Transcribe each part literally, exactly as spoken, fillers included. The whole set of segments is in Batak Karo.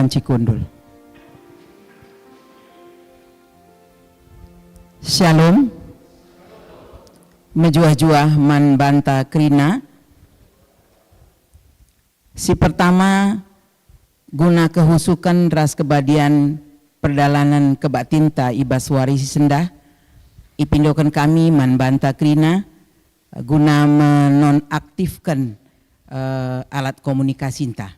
banci kundul. Shalom. Mejuah-juah man banta kerina. Si pertama, guna kehusuken ras kebadian perdalanen kebaktinta i bas wari si sendah, ipindoken kami man banta kerina guna menonaktifken, eh, alat komunikasinta.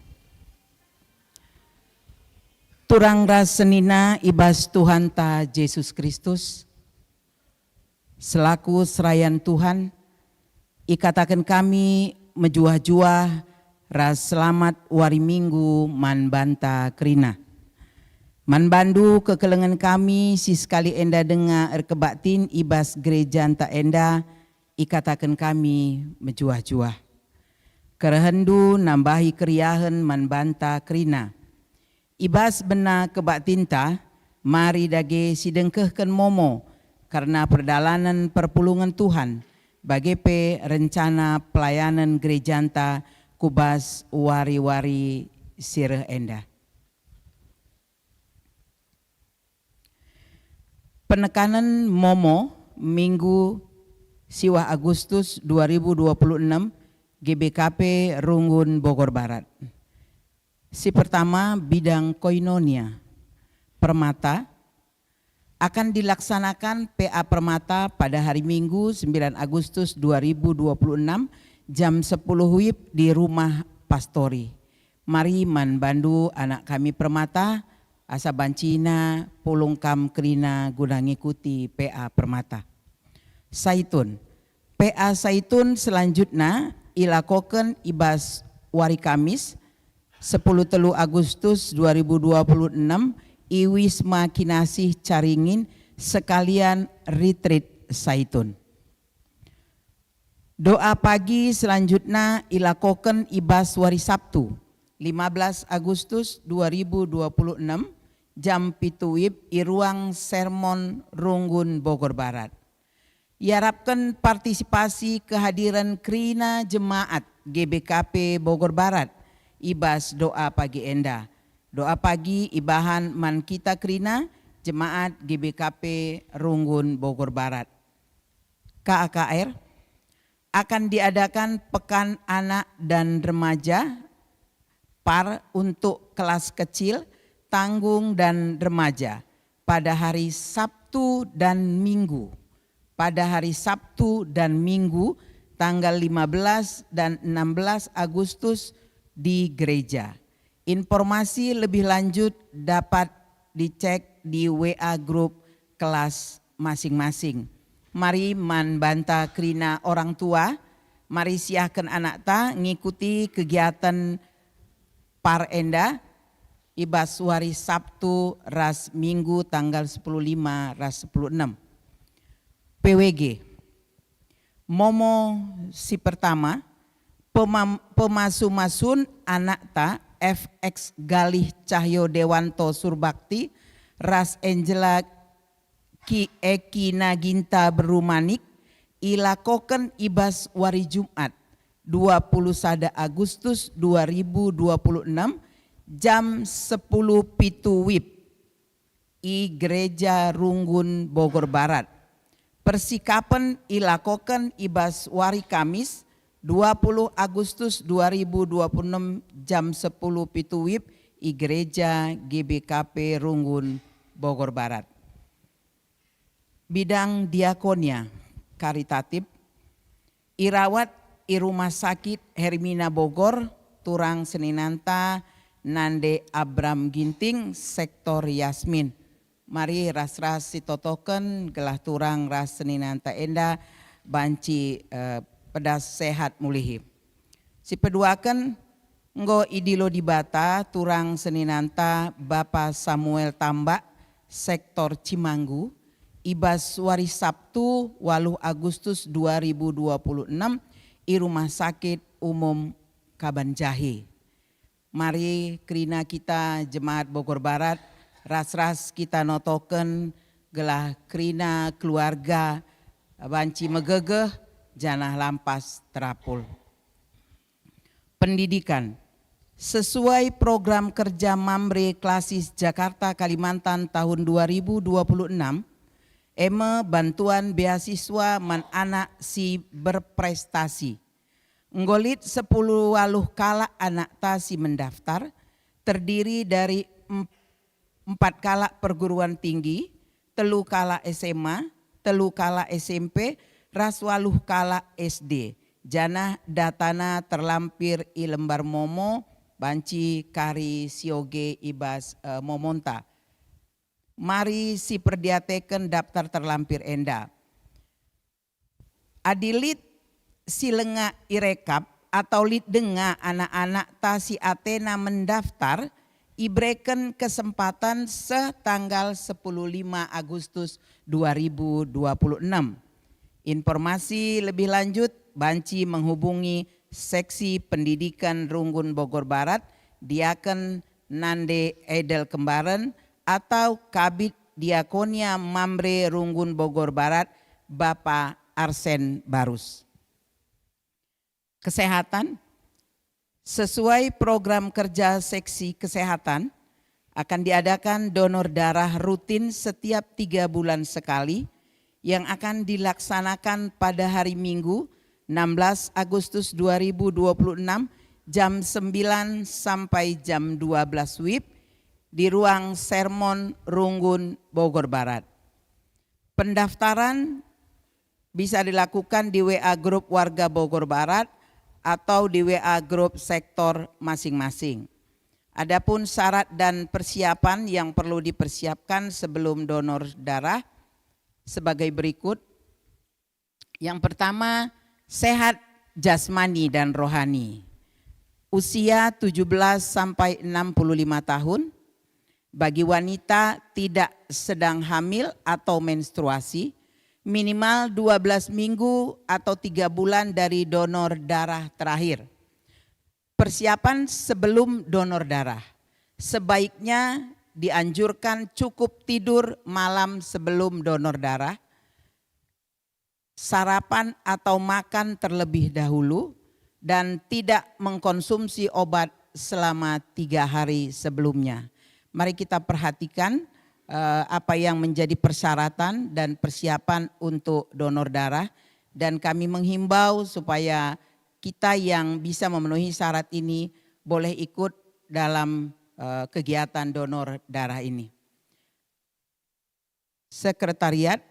Turang ras senina i bas Tuhanta Jesus Kristus, selaku serayan Tuhan, ikataken kami mejuah-juah ras selamat wari Minggu man banta kerina. Man bandu kekelengen kami si sekali enda denga erkebaktin i bas gerejanta enda, ikataken kami mejuah-juah. Kerehenndu nambahi keriahen man banta kerina. I bas bena kebaktinta, mari dage sidengkehken momo kerna perdalanen perpulungen Tuhan, bage pe rencana pelayanen gerejanta ku bas wari-wari si reh enda. Penekanen momo Minggu siwah Agustus dua ribu dua puluh enam, G B K P Runggun Bogor Barat. Si pertama, bidang koinonia. Permata akan dilaksanakan P A Permata pada hari Minggu, sembilan Agustus dua ribu dua puluh enam, jam sepuluh wib di Rumah Pastori. Mari man bandu anak kami Permata, asa bancina pulung kam kerina guna ngikuti P A Permata. Saitun. P A Saitun selanjutna ilakoken i bas wari Kamis, sepuluh telu Agustus dua ribu dua puluh enam, i Wisma Kinasih Caringin, sekalian retreat Saitun. Doa pagi selanjutna ilakoken i bas wari Sabtu, lima belas Agustus dua ribu dua puluh enam, jam pitu wib i ruang sermon Runggun Bogor Barat. Iarapken partisipasi kehadiren kerina jemaat G B K P Bogor Barat i bas doa pagi enda. Doa pagi ibahan man kita kerina jemaat G B K P Runggun Bogor Barat. K A K R, akan diadakan Pekan Anak dan Remaja, PAR, untuk kelas kecil, tanggung, dan remaja pada hari Sabtu dan Minggu. Pada hari Sabtu dan Minggu, tanggal lima belas dan enam belas Agustus, di gereja. Informasi lebih lanjut dapat dicek di W A grup kelas masing-masing. Mari man banta kerina orang tua, mari siahken anakta ngikuti kegiatan PAR enda i bas wari Sabtu ras Minggu tanggal sepuluh lima ras sepuluh enam. P W G. Momo si pertama, pemam-, pemasu-masun anakta F X Galih Cahyo Dewanto Surbakti ras Angela Ki Eki Naginta Berumanik ilakoken i bas wari Jumat, dua puluh sada Agustus dua ribu dua puluh enam, jam sepuluh pitu wib, i Gereja Runggun Bogor Barat. Persikapen ilakoken i bas wari Kamis, dua puluh Agustus dua ribu dua puluh enam, jam sepuluh pitu wib, i Gereja G B K P Runggun, Bogor Barat. Bidang diakonia karitatif irawat i Rumah Sakit Hermina Bogor, turang seninanta Nande Abram Ginting, sektor Yasmin. Mari ras-ras sitotoken gelah turang ras seninanta enda banci, eh, pedas sehat mulihi. Sipeduaken, enggo idilo Dibata turang seninanta Bapa Samuel Tambak, sektor Cimanggu, i bas wari Sabtu, waluh Agustus dua ribu dua puluh enam, i Rumah Sakit Umum Kabanjahe. Mari kerina kita jemaat Bogor Barat, ras-ras kita notoken gelah kerina keluarga banci megegeh janah lampas terapul. Pendidikan. Sesuai program kerja Mamre Klasis Jakarta Kalimantan tahun dua ribu dua puluh enam, e me bantuan beasiswa man anak si berprestasi. Enggo lit sepuluh waluh kalak anakta si mendaftar, terdiri dari em-, empat kalak perguruan tinggi, telu kalak S M A, telu kalak S M P, ras waluh kalak S D. Janah datana terlampir i Lembar Momo, banci kari sioge i bas, eh, momonta. Mari siperdiateken daptar terlampir enda. Adi lit si langa irekap atau lit denga anak-anakta si atena mendaftar, ibereken kesempatan seh tanggal sepuluh lima Agustus dua ribu dua puluh enam. Informasi lebih lanjut banci menghubungi Seksi Pendidikan Runggun Bogor Barat, Diaken Nande Edel Kembaren, atau Kabid Diakonia Mamre Runggun Bogor Barat, Bapa Arsen Barus. Kesehatan. Sesuai program kerja Seksi Kesehatan, akan diadakan donor darah rutin setiap tiga bulan sekali yang akan dilaksanakan pada hari Minggu, enam belas Agustus dua ribu dua puluh enam, jam sembilan sampai jam dua belas wib, di ruang sermon Runggun, Bogor Barat. Pendaftaran bisa dilakukan di W A grup warga Bogor Barat atau di W A grup sektor masing-masing. Adapun syarat dan persiapan yang perlu dipersiapkan sebelum donor darah sebagai berikut. Yang pertama, sehat jasmani dan rohani. Usia tujuh belas sampai enam puluh lima tahun. Bagi wanita tidak sedang hamil atau menstruasi, minimal dua belas minggu atau tiga bulan dari donor darah terakhir. Persiapan sebelum donor darah. Sebaiknya dianjurkan cukup tidur malam sebelum donor darah, sarapan atau makan terlebih dahulu, dan tidak mengkonsumsi obat selama tiga hari sebelumnya. Mari kita perhatikan, eh, apa yang menjadi persyaratan dan persiapan untuk donor darah, dan kami menghimbau supaya kita yang bisa memenuhi syarat ini boleh ikut dalam, eh, kegiatan donor darah ini. Sekretariat,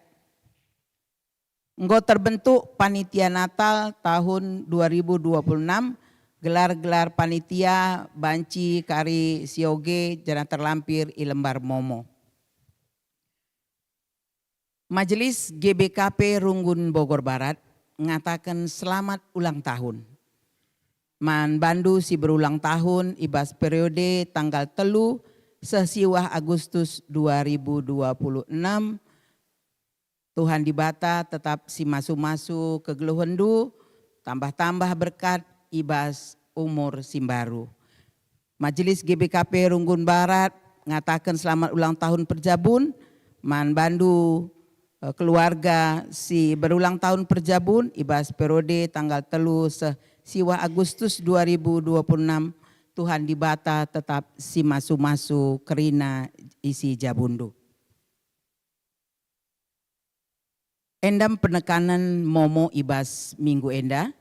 enggo terbentuk Panitia Natal tahun dua ribu dua puluh enam, gelar-gelar panitia banci kari sioge janah terlampir i Lembar Momo. Majelis G B K P Runggun Bogor Barat ngataken selamat ulang tahun man bandu si berulang tahun i bas periode tanggal telu seh siwah Agustus dua ribu dua puluh enam. Tuhan Dibata tetap si masu-masu kegeluhenndu, tambah-tambah berkat i bas umur si mbaru. Majelis G B K P Runggun Barat ngataken selamat ulang tahun perjabun man bandu, eh, keluarga si berulang tahun perjabun i bas periode tanggal telu seh siwah Agustus dua ribu dua puluh enam. Tuhan Dibata tetap si masu-masu kerina isi jabundu. Endam penekanen Momo i bas minggu enda.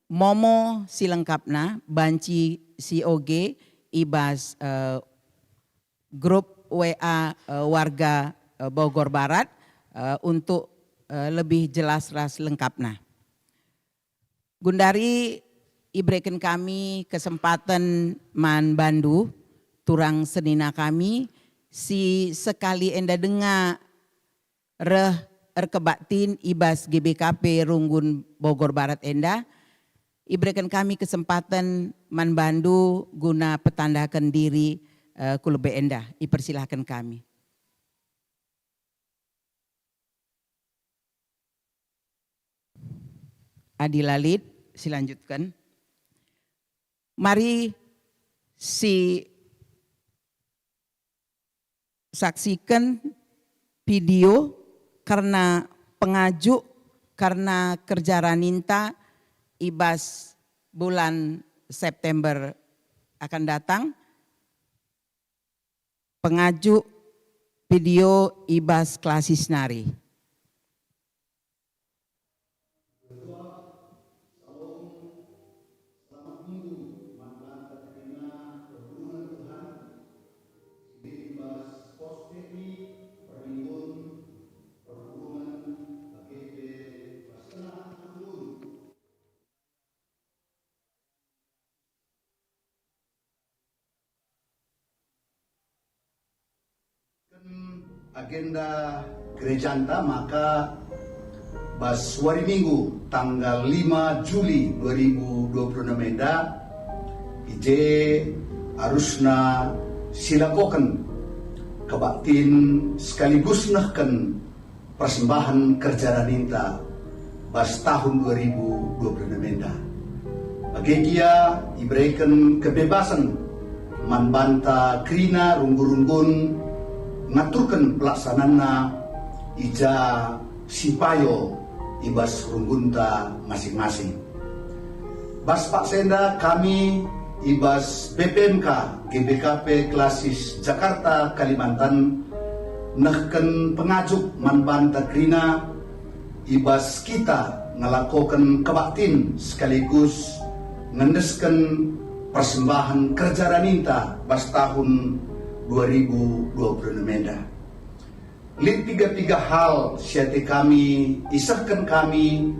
Momo si lengkapna banci sioge i bas, eh, grup W A, eh, warga, eh, Bogor Barat, eh, untuk, eh, lebih jelas ras lengkapna. Gundari ibereken kami kesempaten man bandu, turang senina kami, si sekali enda denga reh erkebaktin i bas G B K P Runggun Bogor Barat enda, ibereken kami kesempaten man bandu guna petandaken diri, eh, ku lebe enda. Ipersilahken kami. Adi la lit, silanjutken. Mari si saksiken video kerna pengajuk kerna kerja raninta i bas bulan September akan datang pengajuk video i bas klasis nari. Agenda gerejanta maka bas wari Minggu tanggal lima Juli dua ribu dua puluh enam enda, i je arusna silakoken kebaktin sekaligus nehken persembahen kerja raninta bas tahun dua ribu dua puluh enam enda. Bage gia ibereken kebebasen man banta kerina runggun-runggun ngaturken pelaksananna i ja si payo i bas runggunta masing-masing. Bas paksa enda kami i bas B P M K G B K P Klasis Jakarta Kalimantan nehken pengajuk man banta kerina i bas kita ngelakoken kebaktin sekaligus ngendesken persembahen kerja raninta bas tahun dua ribu dua puluh enam enda. Lit piga-piga hal si ate kami isehken kami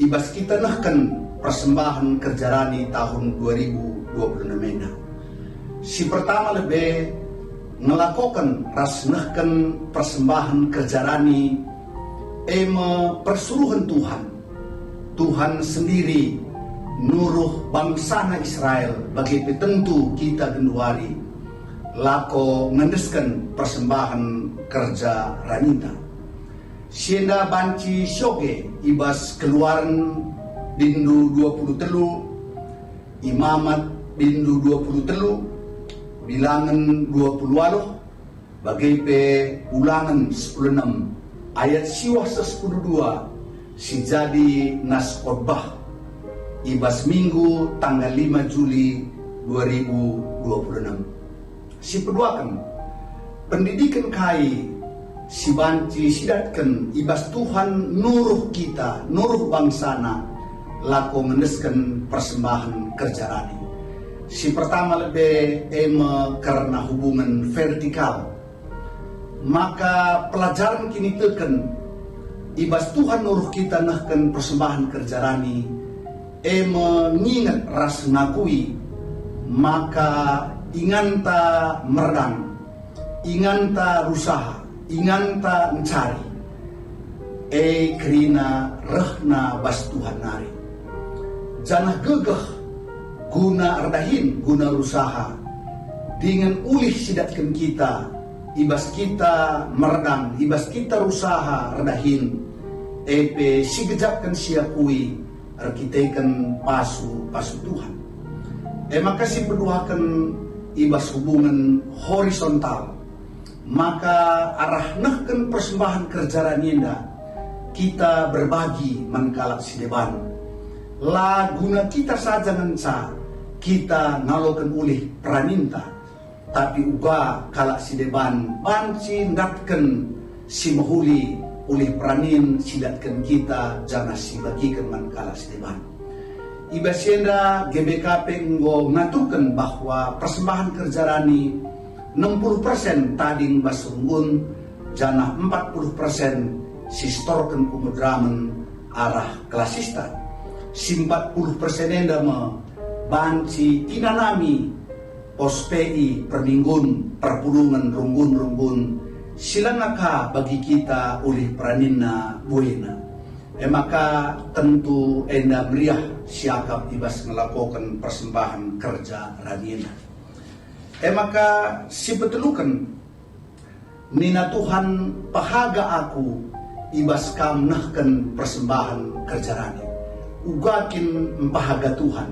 i bas kita nehken persembahen kerja rani tahun dua ribu dua puluh enam enda. Si pertama lebe, ngelakoken ras nehken persembahen kerja rani, e me persuruhen Tuhan. Tuhan sendiri nuruh bangsaNa Israel, bage pe tentu kita genduari, lako ngendesken persembahen kerja raninta. Si enda banci sioge i bas Keluaren bindu dua puluh telu, Imamat bindu dua puluh telu, Bilangen dua puluh waluh, bage pe Ulangen sepuluh enem ayat siwah seh sepuluh dua, si jadi nas khotbah i bas Minggu tanggal lima Juli dua ribu dua puluh enam. Si peduaken, pendidiken kai si banci sidatken i bas Tuhan nuruh kita, nuruh bangsaNa, lako ngendesken persembahen kerja rani. Si pertama lebe e me kerna hubungen vertikal. Maka pelajaren kiniteken i bas Tuhan nuruh kita nehken persembahen kerja rani, e me nginget ras ngakui maka inganta merdang, inganta rusaha, inganta ncari, e kerina rehna bas Tuhan nari. Janah gegeh guna erdahin, guna rusaha, dingen ulih sidatken kita, i bas kita merdang, i bas kita rusaha erdahin, e pe sigejapken siakui erkiteken pasu-pasu Tuhan. E maka si peduaken i bas hubungen horisontal, maka arah nehken persembahen kerja rani enda, kita berbagi man kalak si deban. La guna kita saja ngenca kita ngaloken ulih peraninta, tapi uga kalak si deban banci ndatken si mehuli ulih peranin si datken kita janah si bagiken man kalak si deban. I bas si enda G B K P enggo ngaturken bahwa persembahen kerja rani enam puluh persen tading bas runggun, janah empat puluh persen si setorken ku medramen arah kelasista. Si empat puluh persen enda me banci inanami pos P I perminggun, perpulungen, runggun-runggun, si langa ka bagi kita ulih peraninna buena. E maka tentu enda meriah siakap i bas ngelakoken persembahen kerja rani enda. E maka si peteluken, nina Tuhan, "Pehaga Aku i bas kam nehken persembahen kerja rani." Uga kin mpehaga Tuhan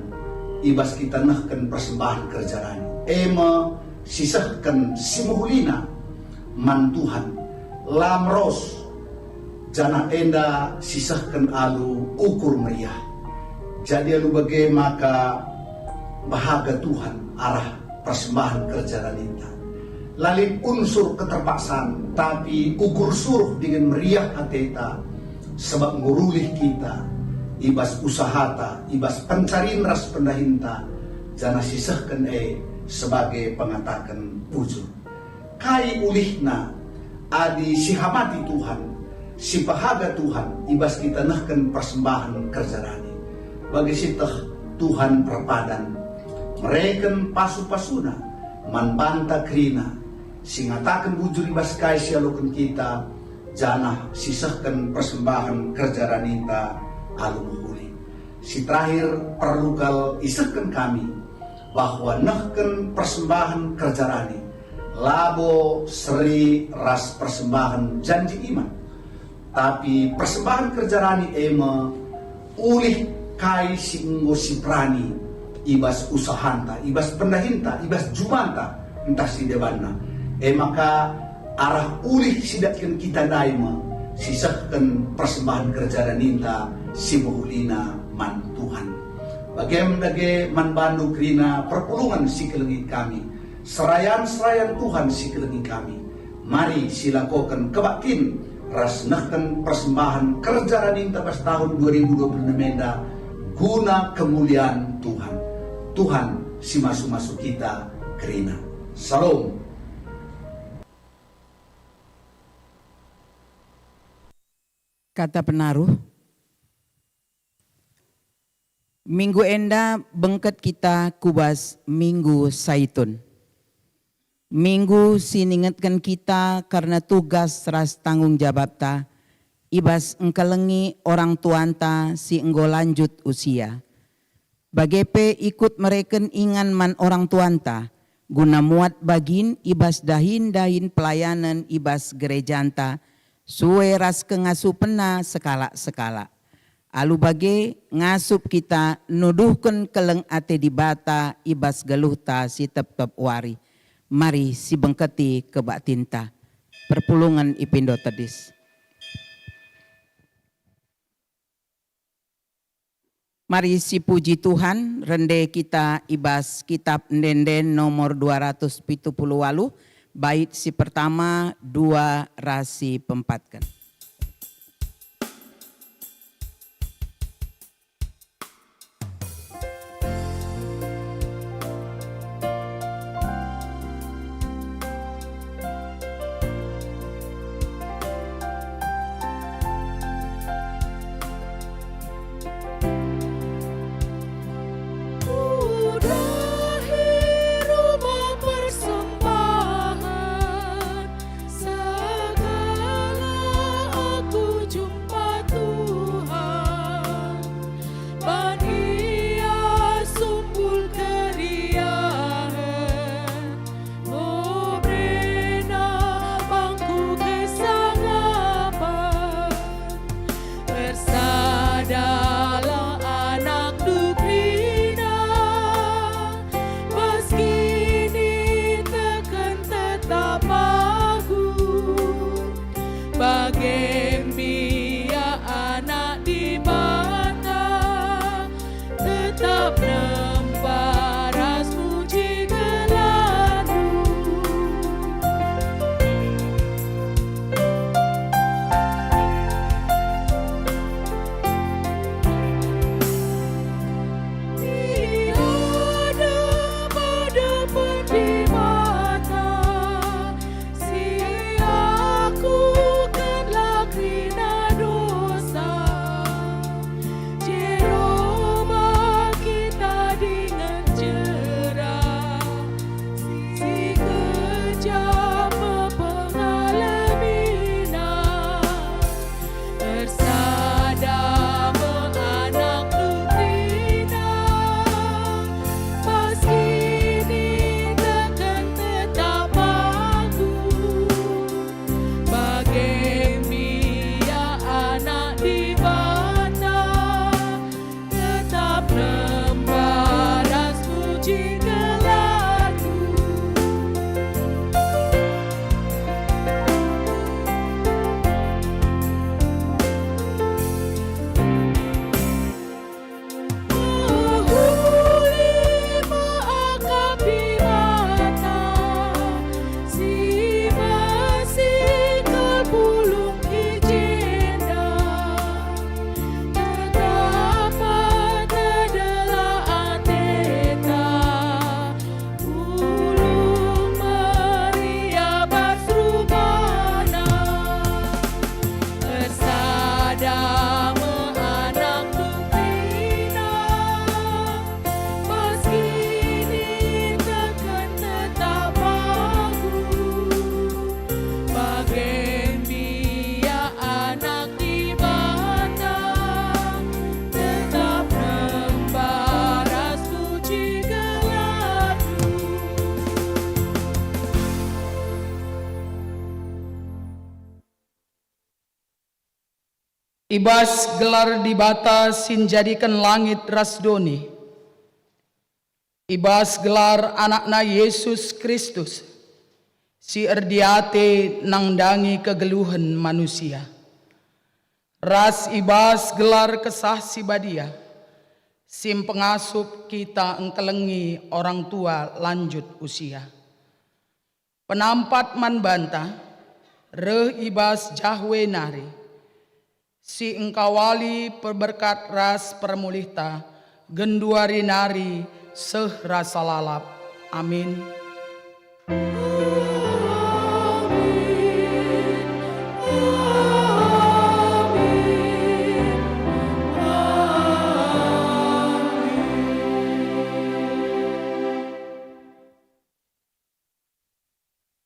i bas kita nehken persembahen kerja rani, e me sisehken si mehulina man Tuhan, la meros, janah enda sisehken alu ukur meriah. Jadi alu bage maka Pehaga Tuhan arah persembahen kerja raninta. La lit unsur keterpaksaan, tapi ukur suruh dingen meriah ateta, sebab ngurulih kita i bas usahata, i bas pencarin ras pendahinta, janah sisehken e sebagai pengataken bujur. Kai ulihna adi sihamati Tuhan, sipehaga Tuhan i bas kita nehken persembahen kerja rani? Bage sieteh Tuhan erpadan, mereken pasu-pasuna man banta kerina, si ngataken bujur i bas kai si ialoken kita, janah sisehken persembahen kerja raninta alu mehuli. Si terakhir, perlu kal isehken kami bahwa nehken persembahen kerja rani labo seri ras persembahen janji iman. Tapi persembahen kerja rani e me ulih kai si enggo siperani i bas usahanta, i bas pendahinta, i bas jumanta, ntah si debanna. E maka arah ulih si idatken kita ndai me sisehken persembahen kerja raninta si mehulina man Tuhan. Bagem dage man bandu kerina perpulungen si kelengi kami, serayan-serayan Tuhan si kelengi kami. Mari silakoken kebaktin ras nehken persembahen kerja raninta bas tahun dua ribu dua puluh enem enda guna kemulian Tuhan. Tuhan si masu-masu kita kerina. Salom. Kata penaruh. Minggu enda bengket kita ku bas Minggu Saitun. Minggu si ningetken kita kerna tugas ras tanggung jabapta i bas engkelengi orang tuanta si enggo lanjut usia. Bage pe ikut mereken ingan man orang tuanta, guna muat bagin i bas dahin-dahin pelayanen i bas gerejanta, sue ras kengasupenna sekalak-sekalak. Alu bage, ngasup kita nuduhken keleng ate Dibata i bas geluhta si tep-tep wari. Mari sibengketi kebaktinta. Perpulungen ipindo tedis. Mari sipuji Tuhan, rende kita i bas Kitab Ende-enden nomor dua ratus pitu puluh waluh, bait si pertama, dua, ras si peempatken. Udahi rumah persembahan, segala I bas gelar Dibata si njadiken langit ras doni, i bas gelar AnakNa Jesus Kristus, si erdiate nandangi kegeluhen manusia, ras i bas gelar Kesah Si Badia, si mpengasup kita engkelengi orang tua lanjut usia. Penampat man banta, reh i bas Jahwe nari, si engkawali perberkat ras permulihta, genduari nari seh rasa lalap. Amin.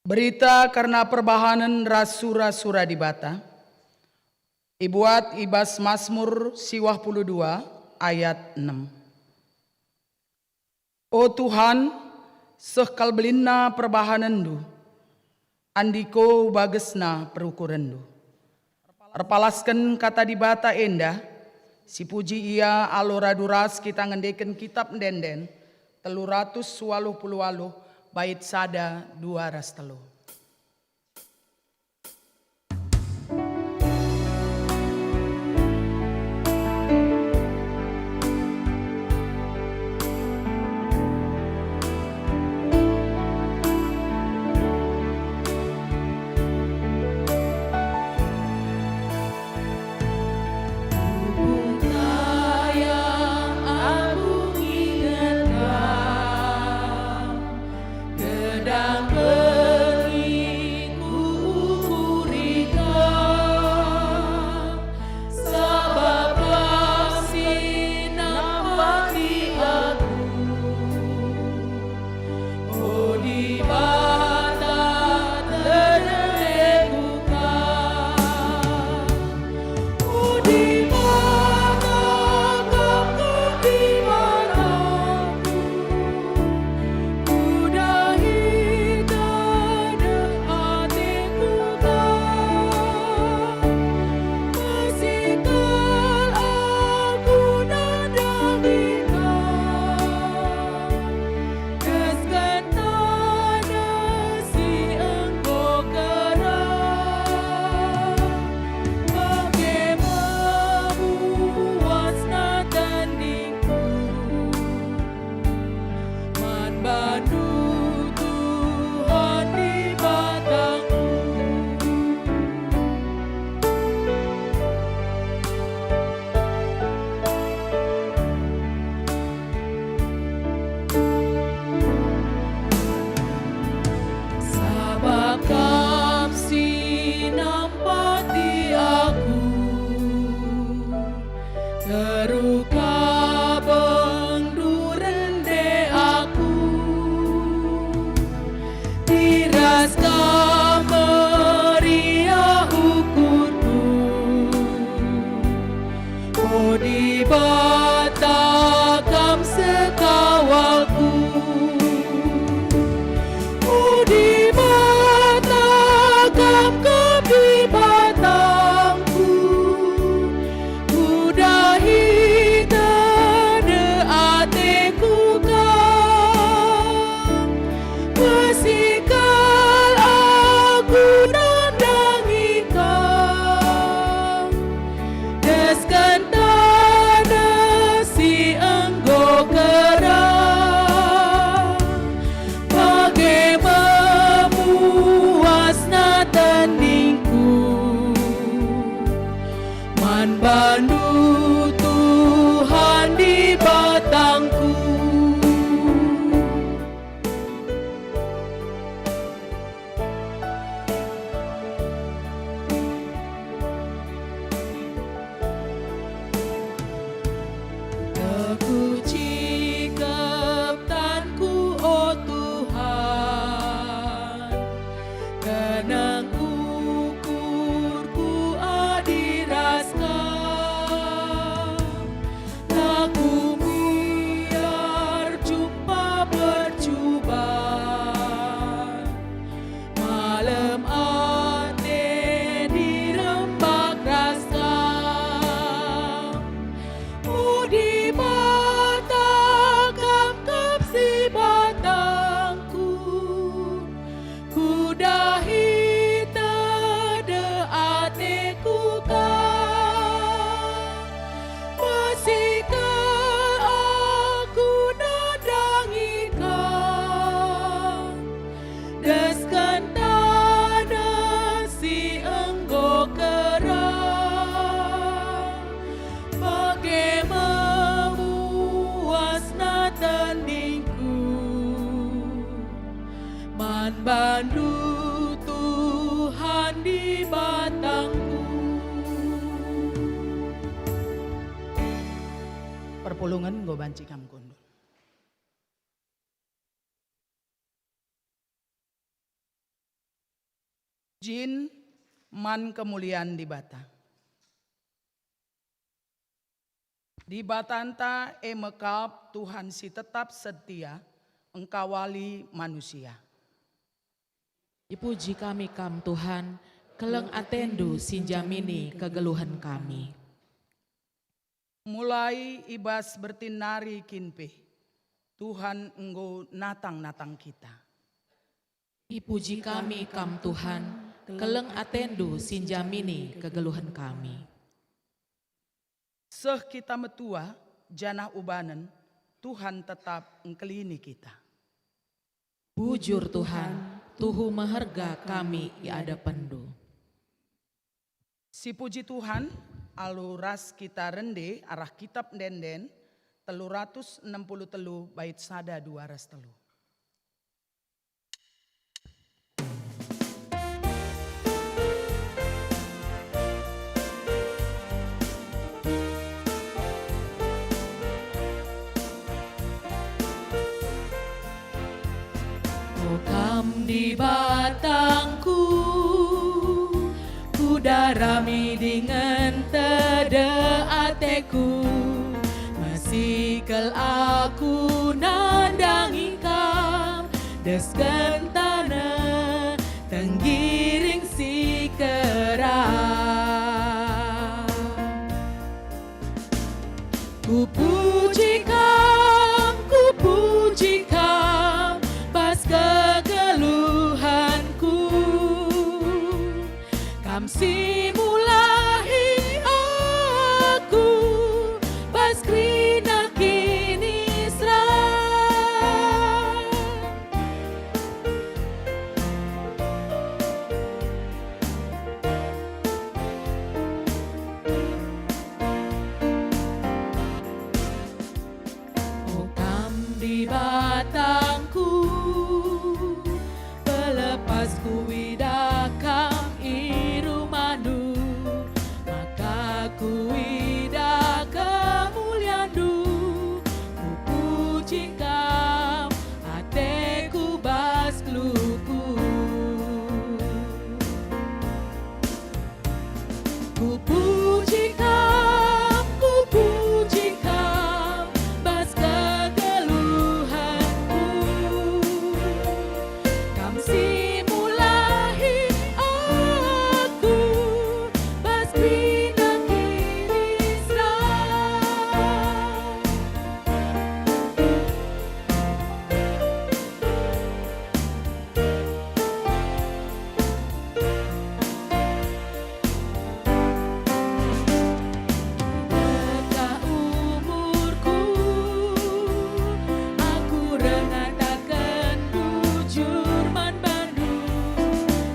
Berita kerna perbahanen ras sura-sura Dibata, ibuat i bas Masmur siwah puluh dua ayat enem. O Tuhan, seh kal belinna perbahanenNdu, andiko bagesna perukurenNdu. Erpalasken Kata Dibata enda, sipuji Ia alu radu ras kita ngendeken Kitap Ende-enden, telu ratus waluh puluh waluh, bait sada, dua ras telu. Tubuh tayang aku nginget Kam, gedang berngi kuukuri Kam, sabap Kam si nampati aku. O Dibata, terendengku Kam. O Dibata, Kam kap Dibataku. Kudahi tadeh ateku Kam. Masi kal aku nandangi Kam. Kesken tadeh si enggo kerah, bage memuasna tendingku. Man bandu Tuhan Dibatangku. Sabap Kam si nampati aku, terukah bengndu rende aku. Bandu Tuhan Dibatangku. Perpulungen enggo banci kam kundul. Jin man kemulian Dibata. Dibatanta e me kap Tuhan si tetap setia engkawali manusia. Ipuji kami Kam, Tuhan, keleng ateNdu si njamini kegeluhen kami. Mulai i bas bertin nari kin pe, Tuhan enggo natang-natang kita. Ipuji kami Kam, Tuhan, keleng ateNdu si njamini kegeluhen kami. Seh kita metua, janah ubanen, Tuhan tetap engkelini kita. Bujur, Tuhan, tuhu meherga kami i adepenNdu. Sipuji Tuhan, alu ras kita rende arah Kitap Ende-enden telu ratus enem puluh telu bait sada, dua ras telu. O Kam Dibatangku, kudarami dingen tedeh ateku, mesi kal aku nandangi Kam, desken taneh tenggiring si keram. Kupuji Kam, kupuji Kam, bas kegeluhenku. Kam si mulahi aku, bas kerina kiniseran. O Kam Dibatangku, pelepas kuidah Kam i rumahNdu, maka kuidah kemulianNdu, kupuji Kam, ateku bas geluhku. Kupuji Kam, kupuji Kam, bas kegeluhenku. Kam si mulahi aku, bas kerina kiniseran. Dekah umurku, aku reh ngataken bujur man bandu,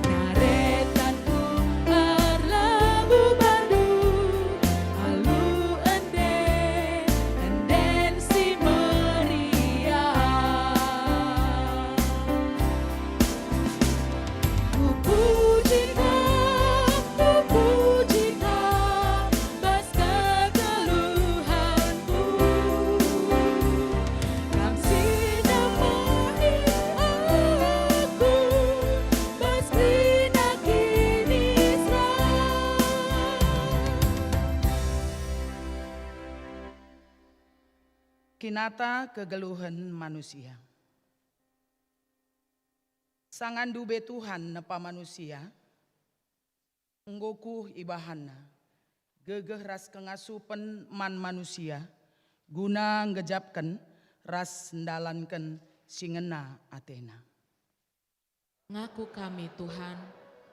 naretan ku erlabuh bandu, alu ende, enden si meriah. Kupuji Kam, kupuji Kam, bas kegeluhenku. Kam si napai aku, bas kerina kiniseran. Kinata kegeluhen manusia. Sanga ndube Tuhan nepa manusia, enggo kuh ibahanNa gegeh ras kengasupen man manusia, guna nggejapken ras ndalanken si ngena ateNa. Ngaku kami, Tuhan,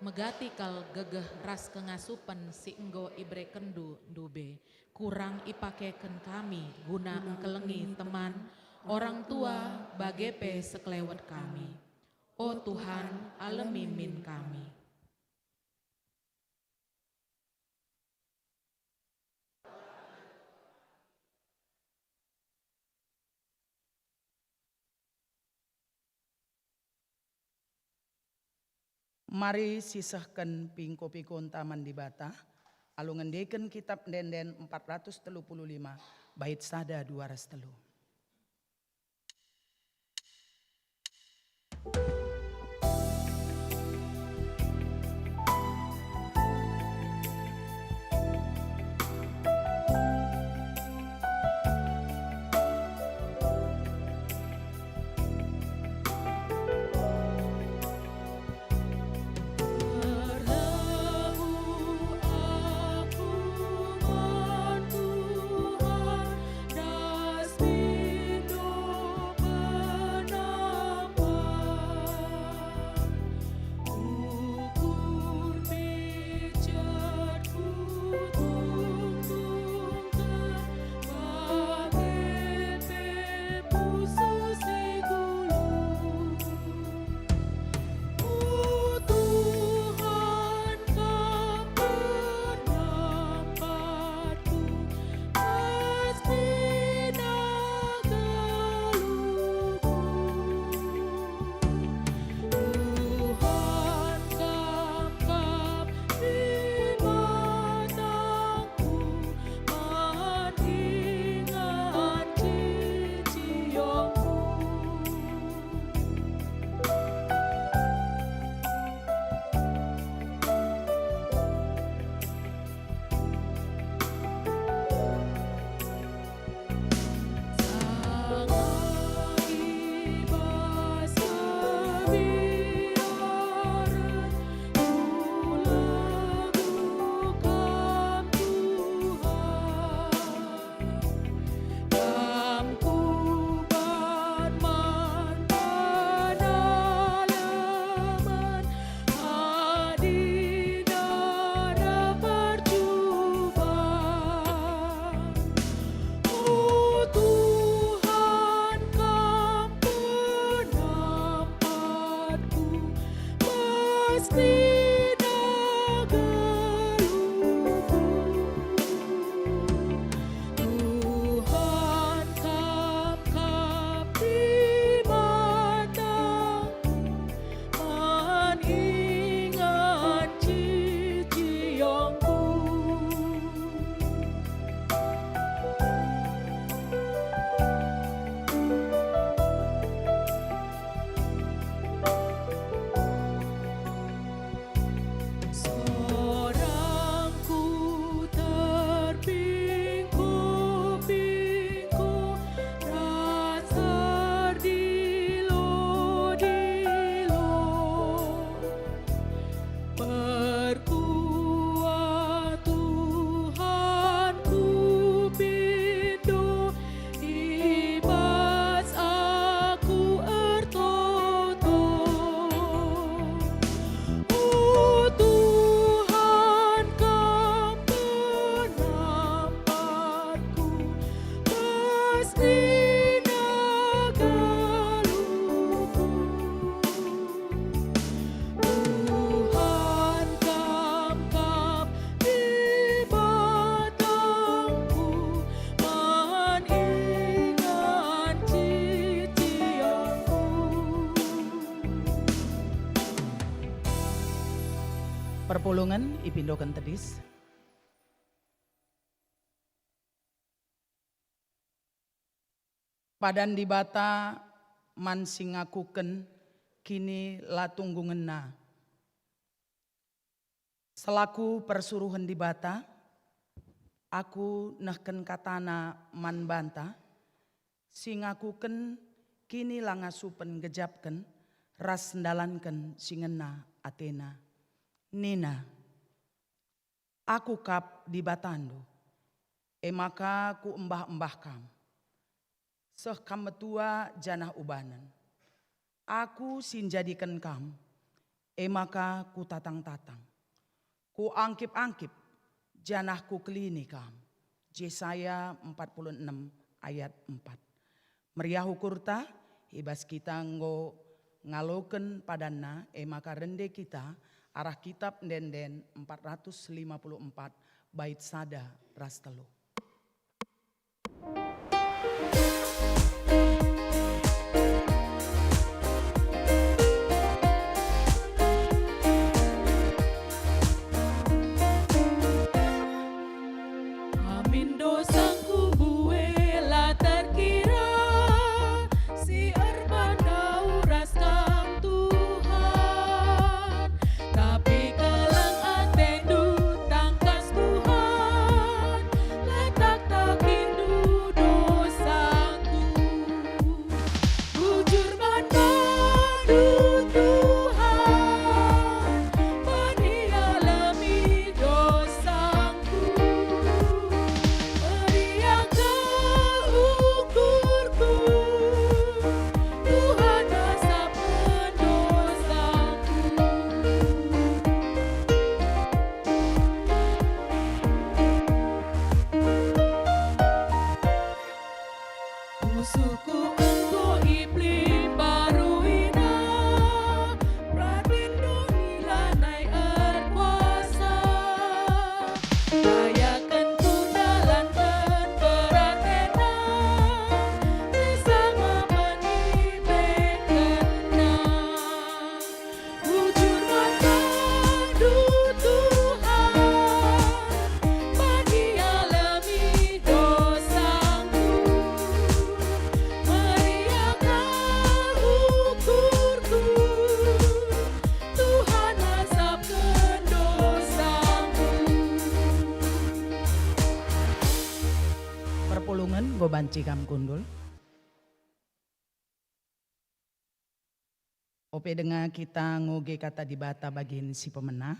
megati kal gegeh ras kengasupen si enggo iberekenNdu ndube, kurang ipakeken kami guna engkelengi teman, orang tua, bage pe sekelewet kami. O Tuhan, alemi min kami. Mari sisehken pingko-pingkonta man Dibata, alu ngendeken Kitap Ende-enden empat ratus telu puluh lima, bait sada, dua ras telu. Perpulungen ipindoken tedis. Padan Dibata man si ngakuken kinilatunggungenNa. Selaku persuruhen Dibata, aku nehken kataNa man banta, si ngakuken kinilangasupen gejapken ras ndalanken si ngena ateNa. Nina, "Aku kap Dibatandu, e maka kuembah-embah kam. Seh kam metua janah ubanen. Aku si njadiken kam, e maka kutatang-tatang. Kuangkip-angkip, janah kukelini kam." Jesaya empat puluh enem ayat empat. Meriah ukurta, i bas kita enggo ngaloken padanna, e maka rende kita arah Kitap Ende-enden empat ratus lima puluh empat, bait sada ras telu. Banci kam kundul. Ope denga kita ngoge Kata Dibata bagin si pemena,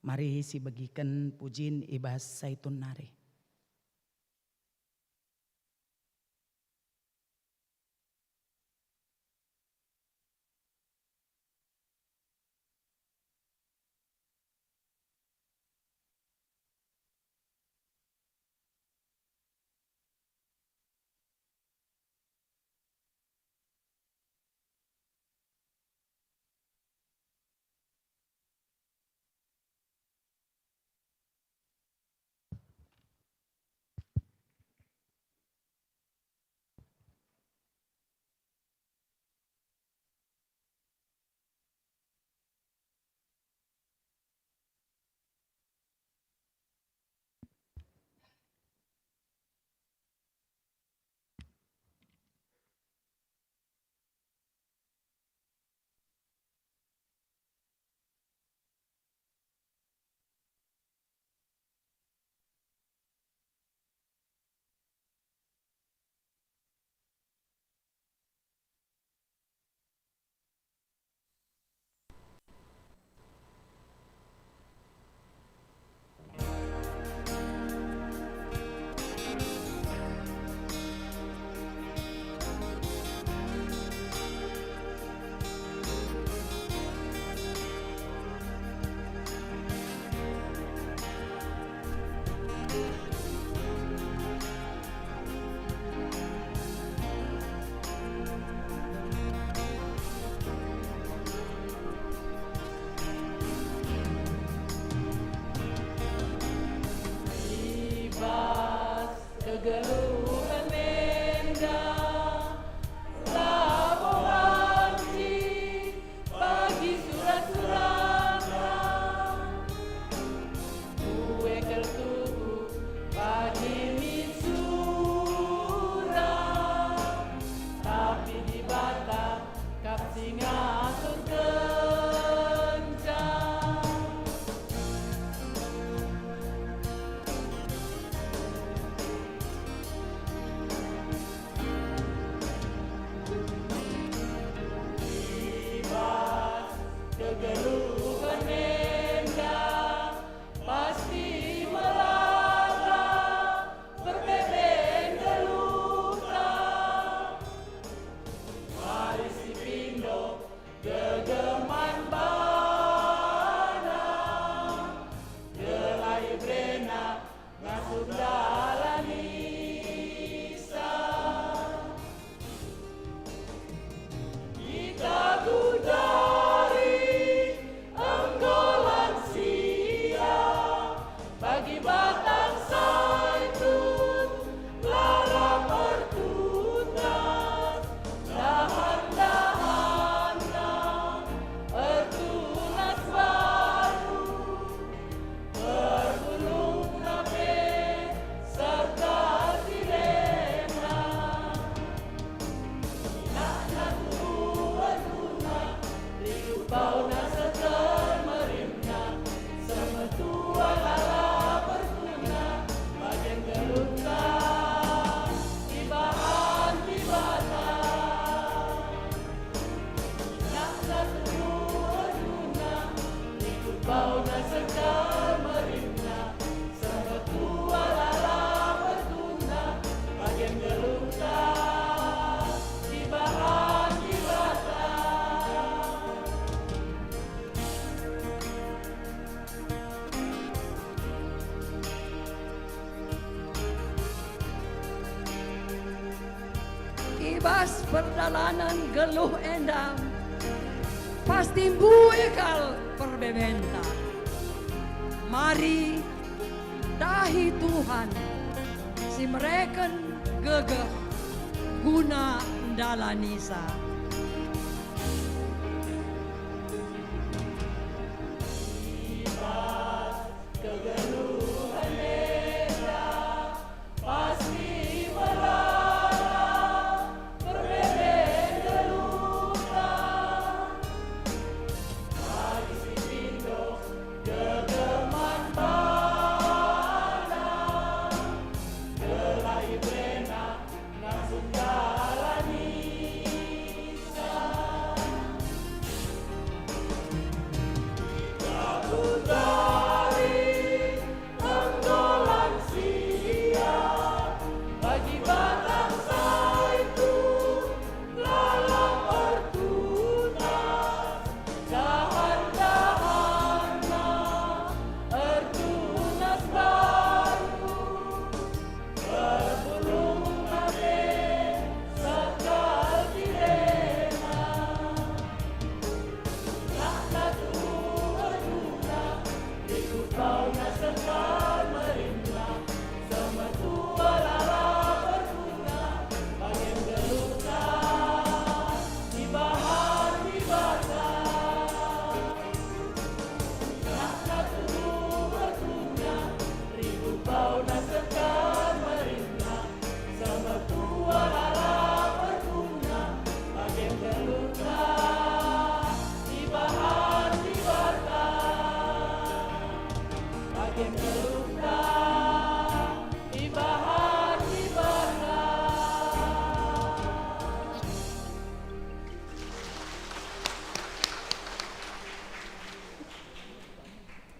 mari sibegiken pujin i bas Saitun nari. I bas kegeluhen enda, labo banci bagi surat-suratna. Kue kal tuhu bagi min surat, tapi Dibata kap si ngaturkenca. I bas kegeluhen enda pasti melala perbeben geluhta. Mari sipindo gegeman bana, gelah iberena ngasup dalanisa. Kita gundari enggo lansia, bagi batang saitun lara pertunas, dahan-dahanna ertunas baru. Perpulungna pe serta silenna. Inakna tubuhen guna, rikut bauna sekel merimna, semetua lara perpulungna, bagen geluhta ibahan Dibata. Inakna tubuhen guna, rikut bauna sekel merimna, semetua lara perpulungna, bagen geluhta ibahan Dibata. I bas perdalanen geluh enda, pasti mbue kal perbebenta. Mari, dahi Tuhan si mereken gegeh guna ndalanisa. I bas kegeluhen enda, pasti melala perbeben geluhta. Mari sipindo gegeman bana, gelah iberena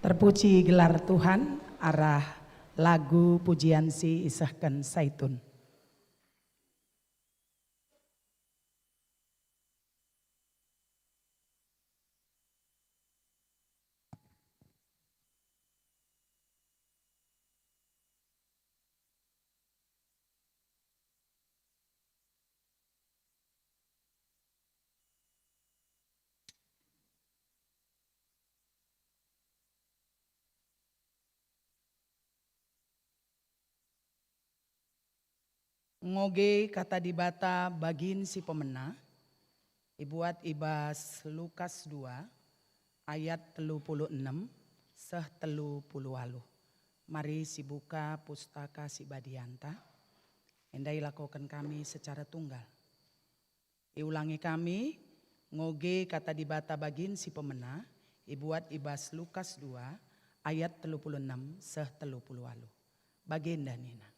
Terpuji gelar Tuhan arah lagu pujian si isehken Saitun. Ngoge kata Dibata bagin si pemena, ibuat i bas Lukas dua ayat telu puluh enem seh telu puluh waluh. Mari sibuka Pustaka Si Badianta, enda ilakoken kami secara tunggal. Iulangi kami, ngoge kata Dibata bagin si pemena, ibuat i bas Lukas dua ayat telu puluh enem seh telu puluh waluh. Bagenda nina,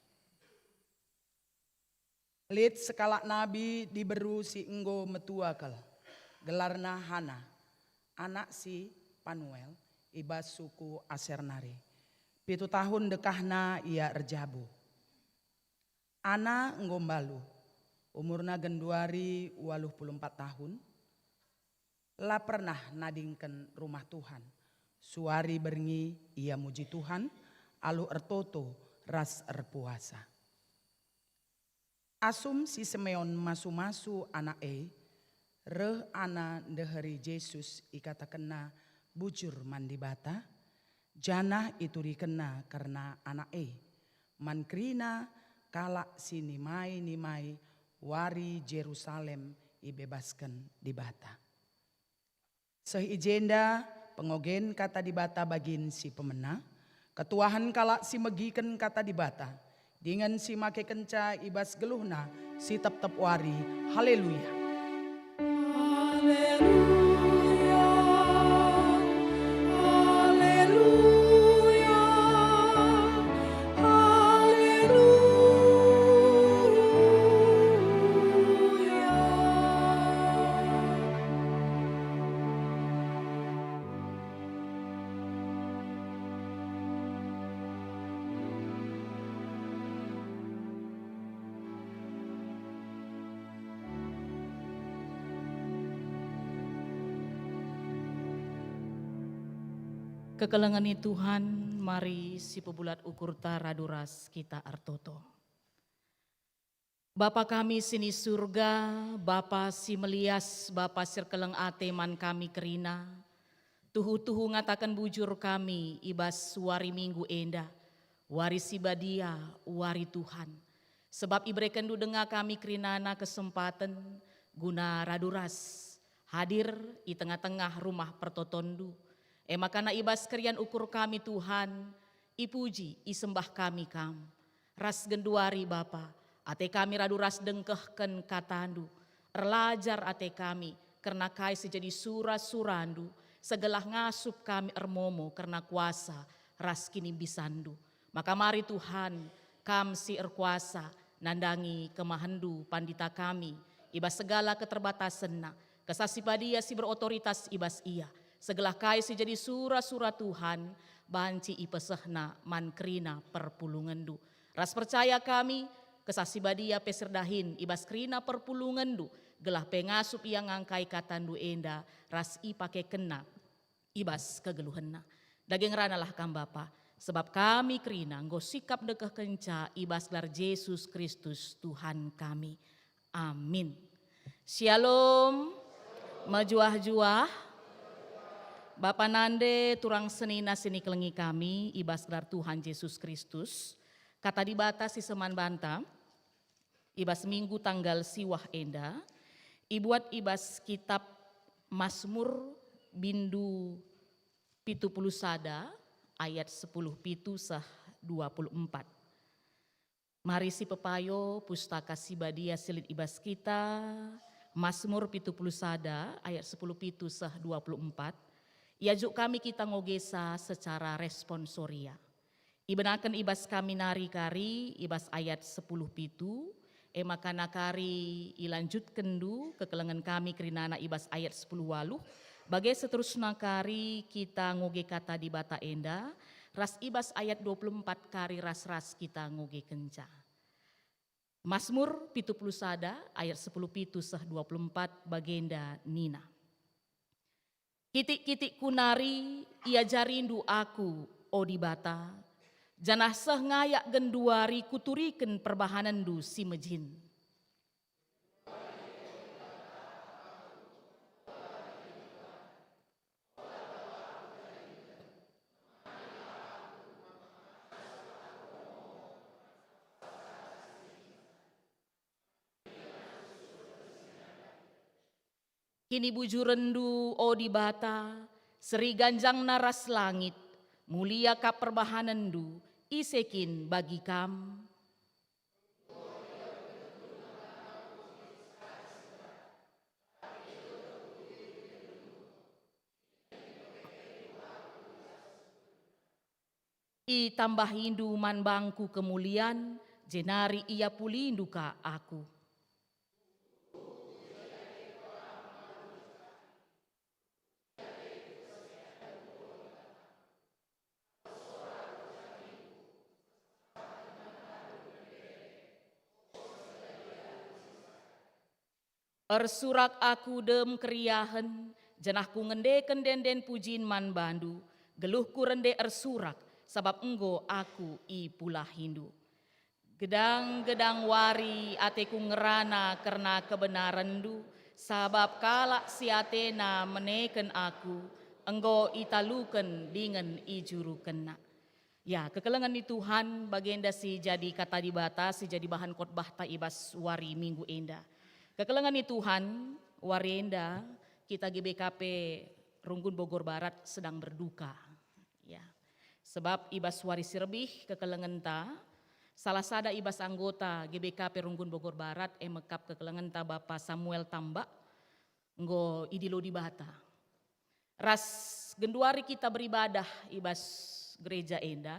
"Lit sekalak nabi diberu si enggo metua kal, gelarna Hana, anak si Panuel, i bas suku Aser nari. Pitu tahun dekahna ia erjabu. Ana enggo mbalu, umurna genduari waluh puluh empat tahun, la pernah nadingken Rumah Tuhan. Suari berngi ia muji Tuhan alu ertoto ras erpuasa." Asum si Simeon masu-masu anak e, reh Ana ndeheri Jesus, ikatakenna bujur man Dibata, janah iturikenna kerna anak e. Man kerina kalak si nimai-nimai wari Jerusalem ibebasken Dibata. Seh i jenda pengogen kata Dibata bagin si pemena, ketuahen kalak si megiken kata Dibata, dingen si makekenca i bas geluhna si tep-tep wari. Haleluya! Haleluya, haleluya, haleluya. Kekelengen ni Tuhan, mari sipebulat ukurta radu ras kita ertoto. Bapa kami si ni Surga, Bapa si melias, Bapa si erkeleng ate man kami kerina, tuhu-tuhu ngataken bujur kami i bas wari Minggu enda, wari si badia, wari Tuhan. Sebab iberekenNdu denga kami kerinana kesempaten guna radu ras hadir i tengah-tengah rumah pertotonNdu. E makana i bas kerian ukur kami, Tuhan, ipuji, isembah kami Kam. Ras genduari, Bapa, ate kami radu ras dengkehken kataNdu. Erlajar ate kami kerna kai si jadi sura-suraNdu, segelah ngasup kami ermomo kerna kuasa ras kinimbisanNdu. Maka mari, Tuhan, Kam si erkuasa, nandangi kemahenNdu pandita kami i bas segala keterbatasenna, Kesah Si Badia si berotoritas i bas ia, segelah kai si jadi sura-sura Tuhan banci ipesehna man kerina perpulungenNdu. Ras percaya kami, Kesah Si Badia pe si erdahin i bas kerina perpulungenNdu, gelah pe ngasup ia ngangkai kataNdu enda ras ipakekenna i bas kegeluhenna. Dage ngeranalah Kam, Bapa, sebab kami kerina enggo sikap ndekehkenca i bas gelar Jesus Kristus, Tuhan kami. Amin. Syalom. Mejuah-juah. Bapa nande turang senina si nikelengi kami i bas gelar Tuhan Jesus Kristus, kata Dibata si seman banta i bas minggu tanggal siwah enda, ibuat i bas kitab Masmur, bindu pitu puluh sada ayat sepuluh pitu seh dua puluh empat. Mari sipepayo Pustaka Si Badia si lit i bas kita, Masmur pitu puluh sada ayat sepuluh pitu seh dua puluh empat. Iajuk kami kita ngogesa secara responsoria. Ibenaken i bas kami nari kari i bas ayat sepuluh pitu, e maka nakari ilanjutkenndu kekelengen kami kerinana i bas ayat sepuluh waluh, Bage seterusna kari kita ngoge kata Dibata enda, ras i bas ayat dua puluh empat kari ras-ras kita ngoge kenca. Masmur pitu puluh sada ayat sepuluh pitu seh dua puluh empat bagenda nina, "Kitik-kitikku nari iajarindu aku, o Dibata, janah seh ngayak genduari kuturiken perbahanenndu si mejin." Kinibujurenndu, o Dibata, seri ganjangna ras langit, mulia kap perbahanenndu, ise kin bagi Kam? Itambahindu man bangku kemulian, jenari iapulindu ka aku. Ersurak aku dem keriahen, janah kungendeken ende-enden pujin man bandu, geluhku rende ersurak, sabap enggo aku ipulahindu. Gedang-gedang wari ateku ngerana kerna kebenarenndu, sabap kalak si atena meneken aku, enggo italuken dingen ijurukenna. Ya, kekelengen ni Tuhan, bagenda si jadi kata Dibata, si jadi bahan khotbahta i bas wari Minggu enda. Kekelengen ni Tuhan, wari enda kita G B K P Runggun Bogor Barat sedang berduka. Ya. Sebab i bas wari si rebih kekelengenta, salah sada i bas anggota G B K P Runggun Bogor Barat, e me kap kekelengenta Bapa Samuel Tambak, enggo idilo Dibata. Ras genduari kita beribadah i bas gereja enda,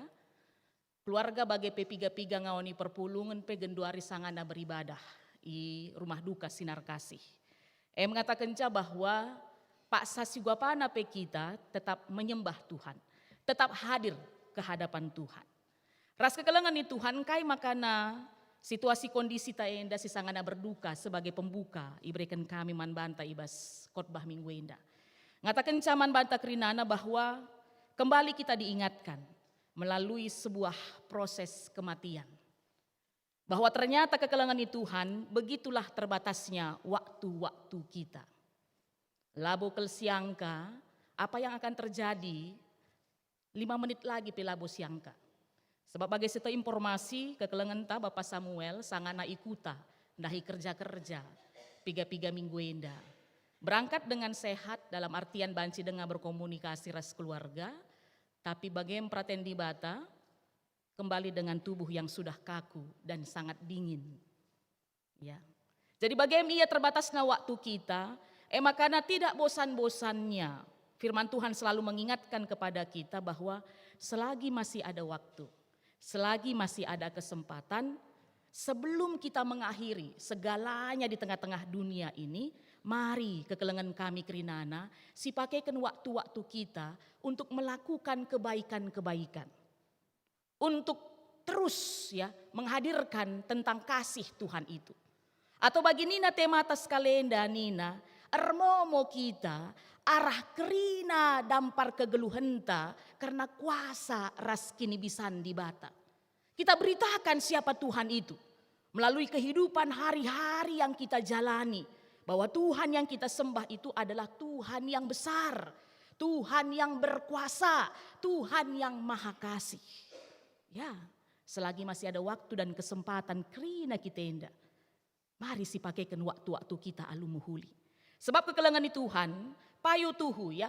keluarga bage pe piga-piga ngawan i perpulungen pe genduari sangana beribadah i rumah duka Sinar Kasih. E mengatakenca bahwa paksa si guapana pe kita tetap menyembah Tuhan, tetap hadir ke hadapan Tuhan. Ras kekelengen ni Tuhan, kai makana situasi kondisi ta enda si sangana berduka sebagai pembuka ibereken kami man banta i bas khotbah minggu enda. Ngatakenca man banta kerinana bahwa kembali kita diingatkan melalui sebuah proses kematian. Bahwa ternyata kekelengen ni Tuhan, begitulah terbatasnya waktu-waktu kita. Labo kal siangka, apa yang akan terjadi lima menit lagi pe labo siangka. Sebab bage seta informasi, kekelengenta Bapa Samuel sangana i kuta ndahi kerja-kerja piga-piga minggu enda. Berangkat dengan sehat dalam artian banci denga berkomunikasi ras keluarga, tapi bage peraten Dibata, kembali dengan tubuh yang sudah kaku dan sangat dingin. Ya. Jadi bage ia terbatasna waktu kita, e makana tidak bosan-bosannya firman Tuhan selalu mengingatkan kepada kita bahwa selagi masih ada waktu, selagi masih ada kesempatan, sebelum kita mengakhiri segalanya di tengah-tengah dunia ini, mari kekelengen kami kerinana, sipakeken waktu-waktu kita untuk melakukan kebaikan-kebaikan. Untuk terus, ya, menghadirkan tentang kasih Tuhan itu. Atau bagi nina temata sekalenda nina, ermomo kita arah kerina dampar kegeluhenta kerna kuasa ras kinibisan Dibata. Kita beritakan siapa Tuhan itu melalui kehidupan hari-hari yang kita jalani, bahwa Tuhan yang kita sembah itu adalah Tuhan yang besar, Tuhan yang berkuasa, Tuhan yang maha kasih. Ya, selagi masih ada waktu dan kesempatan kerina kita enda, mari sipakeken waktu-waktu kita alu mehuli. Sebab kekelengen ni Tuhan, payo tuhu, ya.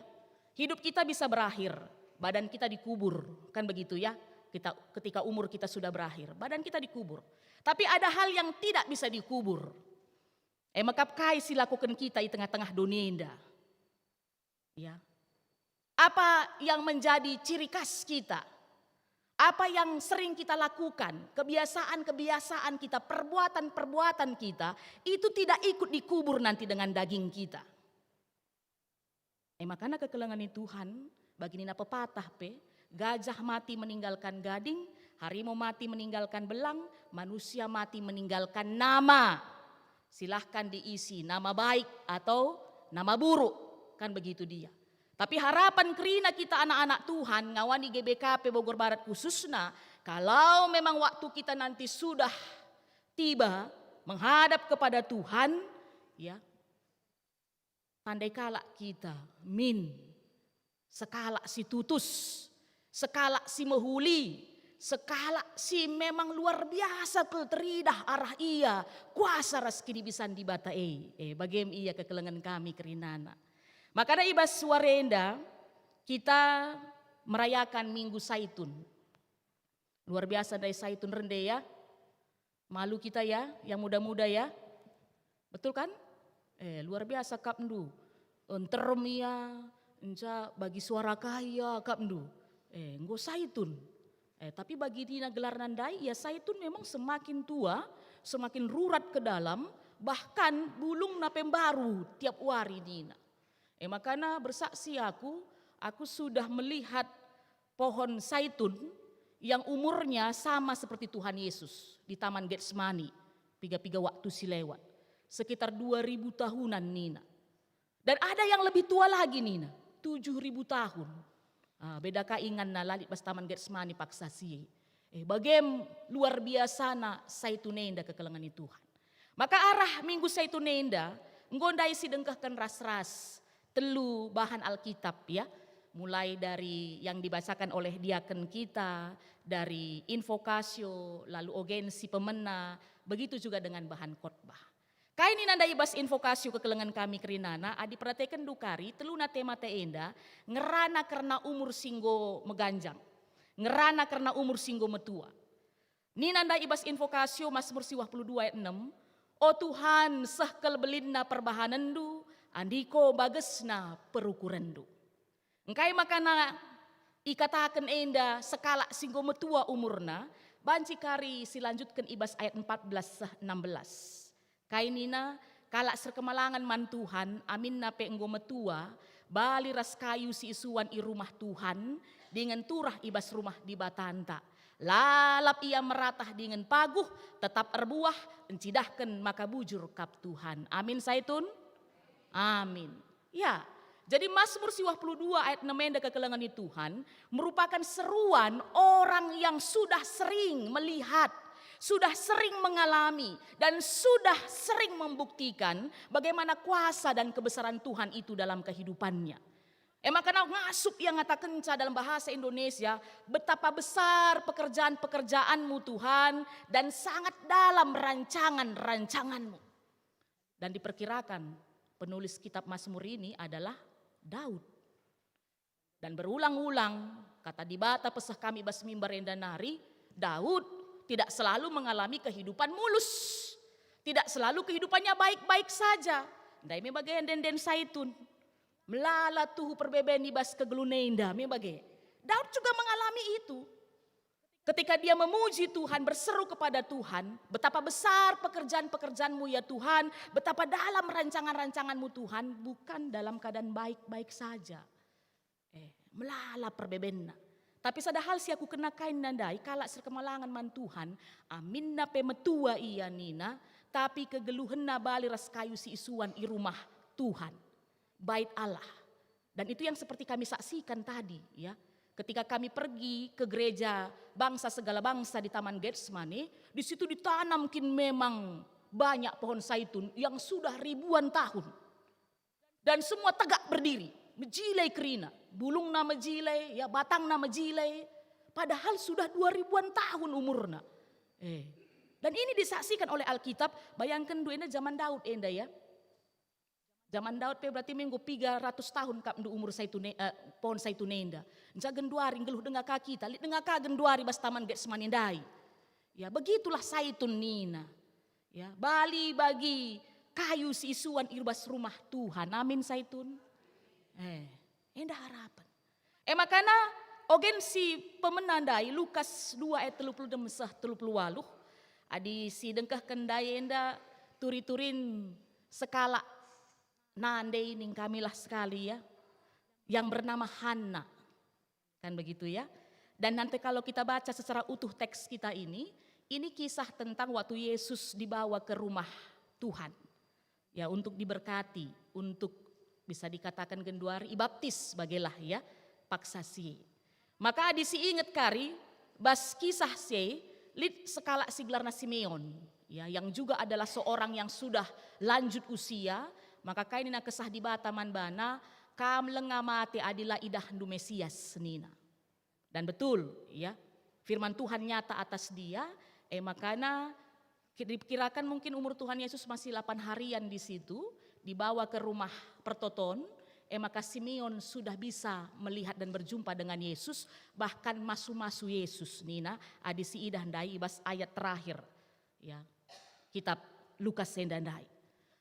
Hidup kita bisa berakhir, badan kita dikubur, kan begitu, ya. Kita, ketika umur kita sudah berakhir, badan kita dikubur. Tapi ada hal yang tidak bisa dikubur. E me kap kai si lakoken kita i tengah-tengah doni enda? Ya. Apa yang menjadi ciri khas kita? Apa yang sering kita lakukan, kebiasaan-kebiasaan kita, perbuatan-perbuatan kita, itu tidak ikut dikubur nanti dengan daging kita. E Makana kekelengen ni Tuhan, bagi nina pepatah pe, gajah mati meninggalkan gading, harimau mati meninggalkan belang, manusia mati meninggalkan nama. Silahkan diisi nama baik atau nama buruk, kan begitu dia. Tapi harapan kerina kita anak-anak Tuhan, ngawani G B K P Bogor Barat khususna, kalau memang waktu kita nanti sudah tiba menghadap kepada Tuhan, ya, tandai kalak kita, min, sekalak si tutus, sekalak si mehuli, sekalak si memang luar biasa kal teridah arah ia kuasa ras kinibisan Dibata e. Eh, bagem ia kekelengen kami kerinana. Makana i bas suara enda kita merayakan Minggu Saitun. Luar biasa ndai Saitun rende ya. Malu kita ya, yang muda-muda ya. Betul kan? Eh, luar biasa kapndu. Nterem ia, enca bagi suara kai ia kapndu. Eh, enggo Saitun. Eh, tapi bagi nina gelarna ndai, ia Saitun memang semakin tua, semakin rurat ke dalam, bahkan bulungna pe mbaru tiap wari nina. Eh, makana bersaksi aku, aku sudah melihat pohon Saitun yang umurnya sama seperti Tuhan Yesus di Taman Getsemani, piga-piga waktu si lewat. Sekitar dua ribu tahunan nina. Dan ada yang lebih tua lagi nina, tujuh ribu tahun. Ah, beda ka inganna la lit bas Taman Getsemani paksa si e. Eh, bagem luar biasana Saitun enda kekelengen ni Tuhan. Maka arah Minggu Saitun enda, enggo ndai si dengkehken ras-ras telu bahan Alkitab ya. Mulai dari yang dibacakan oleh diaken kita, dari invokasio, lalu ogensi pemena, begitu juga dengan bahan khotbah. Kai nina ndai bas invokasio kekelengen kami kerinana, adi perdiatekenndu kari, teluna tema-tema enda, ngerana kerna umur si enggo meganjang, ngerana kerna umur si enggo metua. Nina ndai i bas invokasio Masmur siwah puluh dua ayat enem, "O Tuhan, seh kal belinna perbahanenNdu, andiko bagesna perukurenndu." Engkai makana ikataken enda sekalak si enggo metua umurna, banci kari silanjutken i bas ayat empat belas seh enam belas. Kai nina, kalak si erkemalangen man Tuhan, aminna pe enggo metua, bali ras kayu si isuan i rumah Tuhan, dingen turah i bas rumah Dibatanta. Lalap ia meratah dingen paguh, tetap erbuah, encidahken maka bujur kap Tuhan. Amin, Saitun? Amin. Ya, jadi Masmur siwah puluh dua ayat enem enda kekelengen ni Tuhan merupakan seruan orang yang sudah sering melihat, sudah sering mengalami, dan sudah sering membuktikan bagaimana kuasa dan kebesaran Tuhan itu dalam kehidupannya. E maka ngasup ia ngatakenca dalam bahasa Indonesia, "Betapa besar pekerjaan-pekerjaanmu, Tuhan, dan sangat dalam rancangan-rancanganmu." Dan diperkirakan penulis kitab Masmur ini adalah Daud. Dan berulang-ulang kata Dibata peseh kami bas mimbar enda nari, Daud tidak selalu mengalami kehidupan mulus. Tidak selalu kehidupannya baik-baik saja. Ndai me bage ende-enden Saitun. Melala tuhu perbeben i bas kegeluhen enda me bage. Daud juga mengalami itu. Ketika dia memuji Tuhan, berseru kepada Tuhan, "Betapa besar pekerjaan-pekerjaanmu, ya Tuhan, betapa dalam rancangan-rancanganmu, Tuhan," bukan dalam keadaan baik-baik saja. Eh, melala perbebenna. Tapi sada hal si aku kena kain nandai, kalak si erkemalangen man Tuhan, aminna pe metua ia nina, tapi kegeluhenna bali ras kayu si isuan i rumah Tuhan. Bait Allah. Dan itu yang seperti kami saksikan tadi, ya. Ketika kami pergi ke gereja bangsa segala bangsa di Taman Getsemane, di situ ditanam kin memang banyak pohon saitun yang sudah ribuan tahun. Dan semua tegak berdiri, mejile kerina, bulungna mejile, ya, batangna mejile. Padahal sudah dua ribuan tahun umurna. Eh. Dan ini disaksikan oleh Alkitab, bayangken duena zaman Daud enda, ya. Zaman Daud pe berarti minggu piga ratus tahun kap ndu umur saitun e-, eh, pohon saitun enda. Nca genduari nggeluh denga ka kita, lit denga ka genduari bas Taman Getsemane ndai. Ya, begitulah saitun nina. Ya, bali bagi kayu si isuan i bas rumah Tuhan. Amin, saitun. Eh, enda harapan. E makana ogen si pemena ndai, Lukas dua ayat telu puluh enem seh telu puluh waluh. Adi si dengkehken ndai enda turi-turin sekalak nande ning kamilah sekali, ya. yang bernama Hana. Kan begitu ya? Dan nanti kalau kita baca secara utuh teks kita ini, ini kisah tentang waktu Yesus dibawa ke rumah Tuhan. Ya, untuk diberkati, untuk bisa dikatakan genduari ibaptis bagelah ya, paksa si. Maka adi si inget kari, bas kisah si, lit sekalak si gelarna Simeon, ya, yang juga adalah seorang yang sudah lanjut usia, maka kai nina Kesah Dibata man bana, "Kam langa mate adi la idahndu Mesias," nina. Dan betul, ya, firman Tuhan nyata atas dia, e makana ki-, dikirakan mungkin umur Tuhan Yesus masih delapan harian di situ, dibawa ke rumah pertoton, e maka Simeon sudah bisa melihat dan berjumpa dengan Yesus, bahkan masu-masu Yesus, nina, adi si idah ndai i bas ayat terakhir, ya, kitab Lukas enda ndai.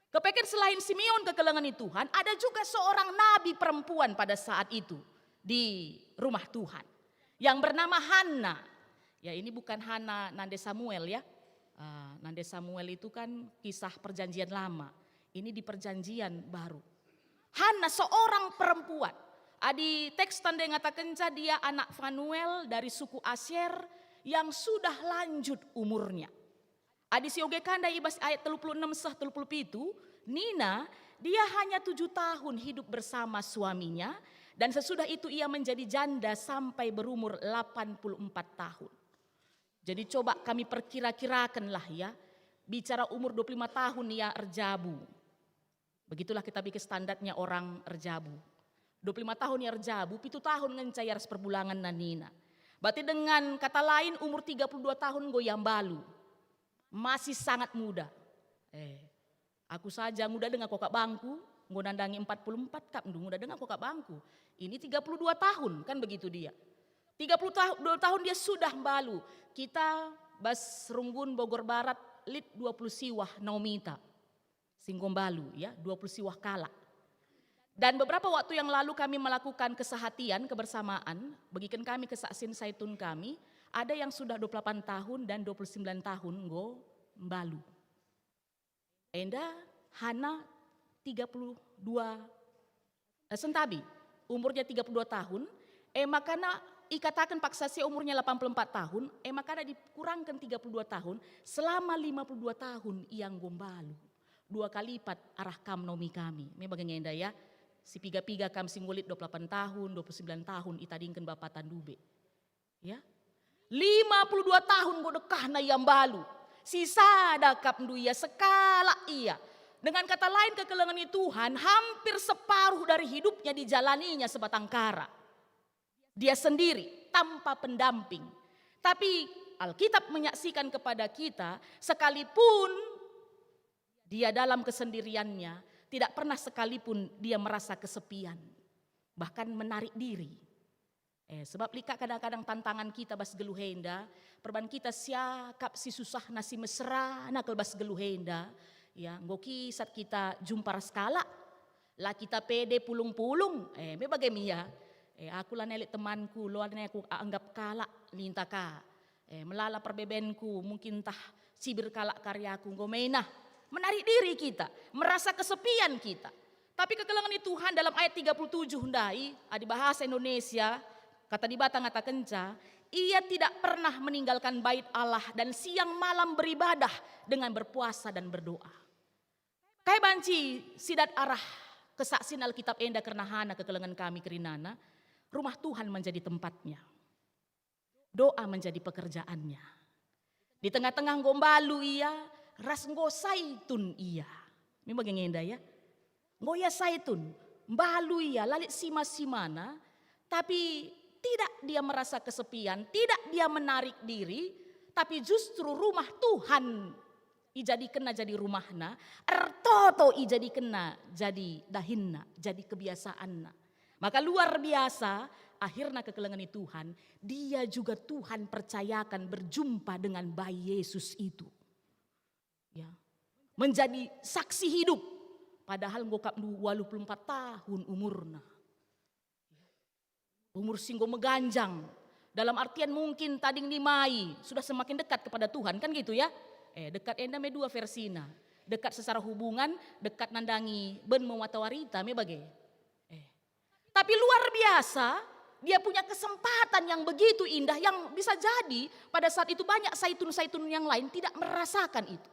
Kepeken selain Simeon kekelengen ni Tuhan, ada juga seorang nabi perempuan pada saat itu di rumah Tuhan yang bernama Hana. Ya, ini bukan Hana nande Samuel ya. Ah, nande Samuel itu kan kisah Perjanjian Lama. Ini di Perjanjian Baru. Hana seorang perempuan. Adi teks tanda ngatakenca dia anak Fanuel dari suku Asyer yang sudah lanjut umurnya. Adi sioge kanda i bas ayat telu puluh enam seh telu puluh pitu, nina, dia hanya tujuh tahun hidup bersama suaminya, dan sesudah itu ia menjadi janda sampai berumur delapan puluh empat tahun. Jadi coba kami perkira-kirakanlah ya, bicara umur dua puluh lima tahun ia erjabu. Begitulah kita bikin standarnya orang erjabu. Dua puluh lima tahun ia erjabu, pitu tahun ngenca ia ras perbulangen nina. Berarti dengan kata lain umur tiga puluh dua tahun enggo ia mbalu. Masih sangat muda. Eh, aku saja nguda denga kokak bangku, enggo nandangi empat puluh empat kap ndu nguda denga kokak bangku. Ini tiga puluh dua tahun, kan begitu dia. Tiga puluh tahu-, dua tahun dia sudah mbalu. Kita bas Runggun Bogor Barat lit dua puluh siwah naumita. Si enggo mbalu, ya, dua puluh siwah kalak. Dan beberapa waktu yang lalu kami melakukan kesehatian kebersamaan, begiken kami kesaksin saitun kami, ada yang sudah dua puluh delapan tahun dan dua puluh sembilan tahun enggo mbalu. Enda Hana tiga puluh dua, eh, sentabi, umurnya tiga puluh dua tahun, e makana ikataken paksa si umurnya delapan puluh empat tahun, e makana dikurangken tiga puluh dua tahun, selama lima puluh dua tahun ia enggo mbalu. Dua kali lipat arah kam naumi kami. Me bage nge enda ya, si piga-piga kam si enggo lit dua puluh delapan tahun, dua puluh sembilan tahun itadingken bapa tandube. Ya. Lima puluh dua tahun enggo dekahna ia mbalu. Si sada kap ndu ia, sekalak ia. Dengan kata lain, kekelengen ni Tuhan hampir separuh dari hidupnya dijalaninya sebatang kara. Dia sendiri, tanpa pendamping. Tapi Alkitab menyaksikan kepada kita, sekalipun dia dalam kesendiriannya, tidak pernah sekalipun dia merasa kesepian, bahkan menarik diri. Eh, sebab lit ka kadang-kadang tantangan kita bas geluh enda, perban kita siakap si susahna si meserana kal bas geluh enda, ya, enggo kisat kita jumpa ras kalak, la kita pede pulung-pulung, eh, me bage me ia. Eh, aku lanai lit temanku, la nai aku anggap kalak ninta ka. Eh, melala perbebenku, mungkin ntah sibir kalak kari aku enggo me nah. Menarik diri kita, merasa kesepian kita. Tapi kekelengen ni Tuhan dalam ayat tiga puluh tujuh ndai, adi bahasa Indonesia, kata Dibata ngatakenca, "Ia tidak pernah meninggalkan bait Allah dan siang malam beribadah dengan berpuasa dan berdoa." Kai banci sidat arah kesaksin Alkitab enda kerna Hana kekelengen kami kerinana, rumah Tuhan menjadi tempatnya. Doa menjadi pekerjaannya. Di tengah-tengah enggo mbalu ia, ras enggo saitun ia. Me bage nge enda ya. Enggo ia saitun, mbalu ia, la lit sima-simana, tapi tidak dia merasa kesepian, tidak dia menarik diri, tapi justru rumah Tuhan ijadikenna jadi rumahna, ertoto ijadikenna jadi dahinna, jadi kebiasaanna. Maka luar biasa, akhirna kekelengen ni Tuhan, dia juga Tuhan percayakan berjumpa dengan bayi Yesus itu. Ya. Menjadi saksi hidup, padahal enggo kap waluh puluh empat tahun umurna. Umur si enggo meganjang. Dalam artian mungkin tading nimai sudah semakin dekat kepada Tuhan, kan gitu ya? Eh, dekat enda me dua versina. Dekat secara hubungan, dekat nandangi ben me wari-warita me bage. Eh. Tapi Tapi luar biasa, dia punya kesempatan yang begitu indah, yang bisa jadi pada saat itu banyak saitun-saitun yang lain tidak merasakan itu.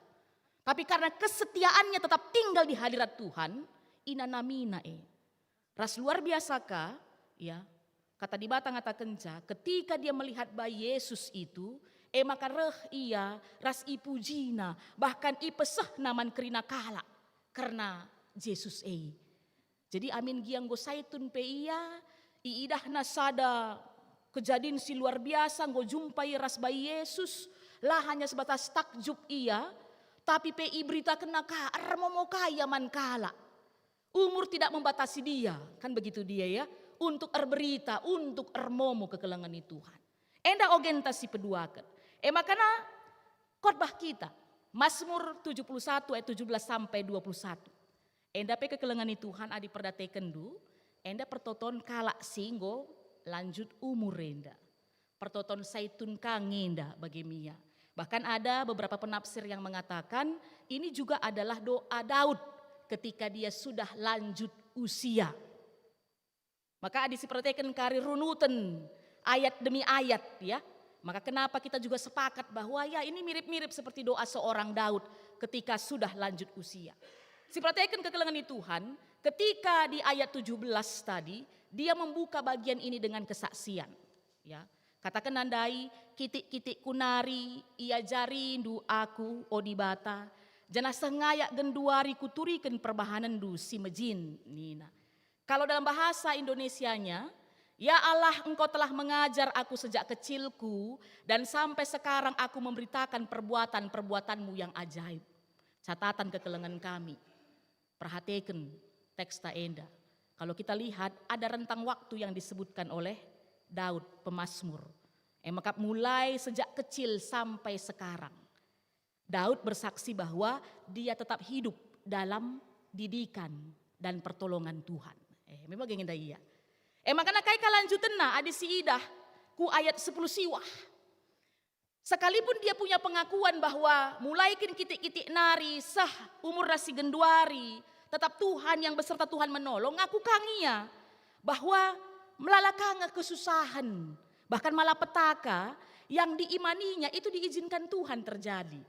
Tapi karena kesetiaannya tetap tinggal di hadirat Tuhan, inanamina e. Ras luar biasa ka, ya, kata Dibata ngatakenca, ketika dia melihat bai Yesus itu, e maka reh ia ras ipujina, bahkan ipesehna man kerina kalak kerna Jesus e. Jadi amin gia enggo saitun pe ia, iidahna sada kejadin si luar biasa, enggo jumpa ia ras bai Yesus, la hanya sebatas takjub ia, tapi pe iberitakenna ka, ermomo ka ia man kalak. Umur tidak membatasi dia, kan begitu dia ya, untuk erberita, untuk ermomo kekelengen ni Tuhan. Enda ogenta si peduaken. E makana khotbah kita, Mazmur tujuh puluh satu ayat tujuh belas sampai dua puluh satu. Enda pe kekelengen ni Tuhan adi perdatekenndu, enda pertoton kalak si enggo lanjut umur enda. Pertoton saitun ka ngenda bage mia. Bahkan ada beberapa penafsir yang mengatakan ini juga adalah doa Daud ketika dia sudah lanjut usia. Maka adi siperhatiken kari runuten ayat demi ayat, ya, maka kenapa kita juga sepakat bahwa, ya, ini mirip-mirip seperti doa seorang Daud ketika sudah lanjut usia. Siperhatiken kekelengen ni Tuhan, ketika di ayat tujuh belas tadi, dia membuka bagian ini dengan kesaksian. Ya, kataken ndai, "Kitik-kitikku nari iajarindu aku, o Dibata, janah seh ngayak genduari kuturiken perbahanenndu si mejin," nina. Kalau dalam bahasa Indonesianya, "Ya Allah, Engkau telah mengajar aku sejak kecilku, dan sampai sekarang aku memberitakan perbuatan-perbuatan-Mu yang ajaib." Catatan kekelengen kami. Perhatikan teks ta enda. Kalau kita lihat, ada rentang waktu yang disebutkan oleh Daud, pemazmur. E maka mulai sejak kecil sampai sekarang. Daud bersaksi bahwa dia tetap hidup dalam didikan dan pertolongan Tuhan. Eh, memang geng enda ia. E maka kai kalanjutenna adi siidah ku ayat sepuluh siwah. Sekalipun dia punya pengakuan bahwa mulai kin kitik-kitik nari seh umur ras si genduari, tetap Tuhan yang beserta Tuhan menolong, ngaku kang ia bahwa melala ka nge kesusahen, bahkan malapetaka yang diimaninya itu diizinkan Tuhan terjadi.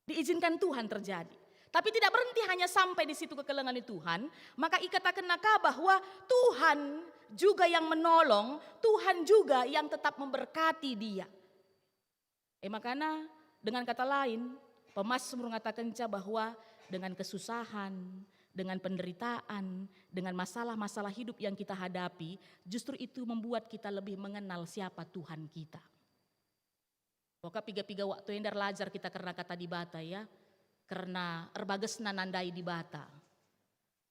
Diizinkan Tuhan terjadi. Tapi tidak berhenti hanya sampai di situ kekelengen ni Tuhan, maka ikatakenna ka bahwa Tuhan juga yang menolong, Tuhan juga yang tetap memberkati dia. E makana, dengan kata lain, pemazmur ngatakenca bahwa dengan kesusahan, dengan penderitaan, dengan masalah-masalah hidup yang kita hadapi, justru itu membuat kita lebih mengenal siapa Tuhan kita. Oka piga-piga waktu enda erlajar kita kerna kata Dibata, ya, kerna erbagesna nandai Dibata.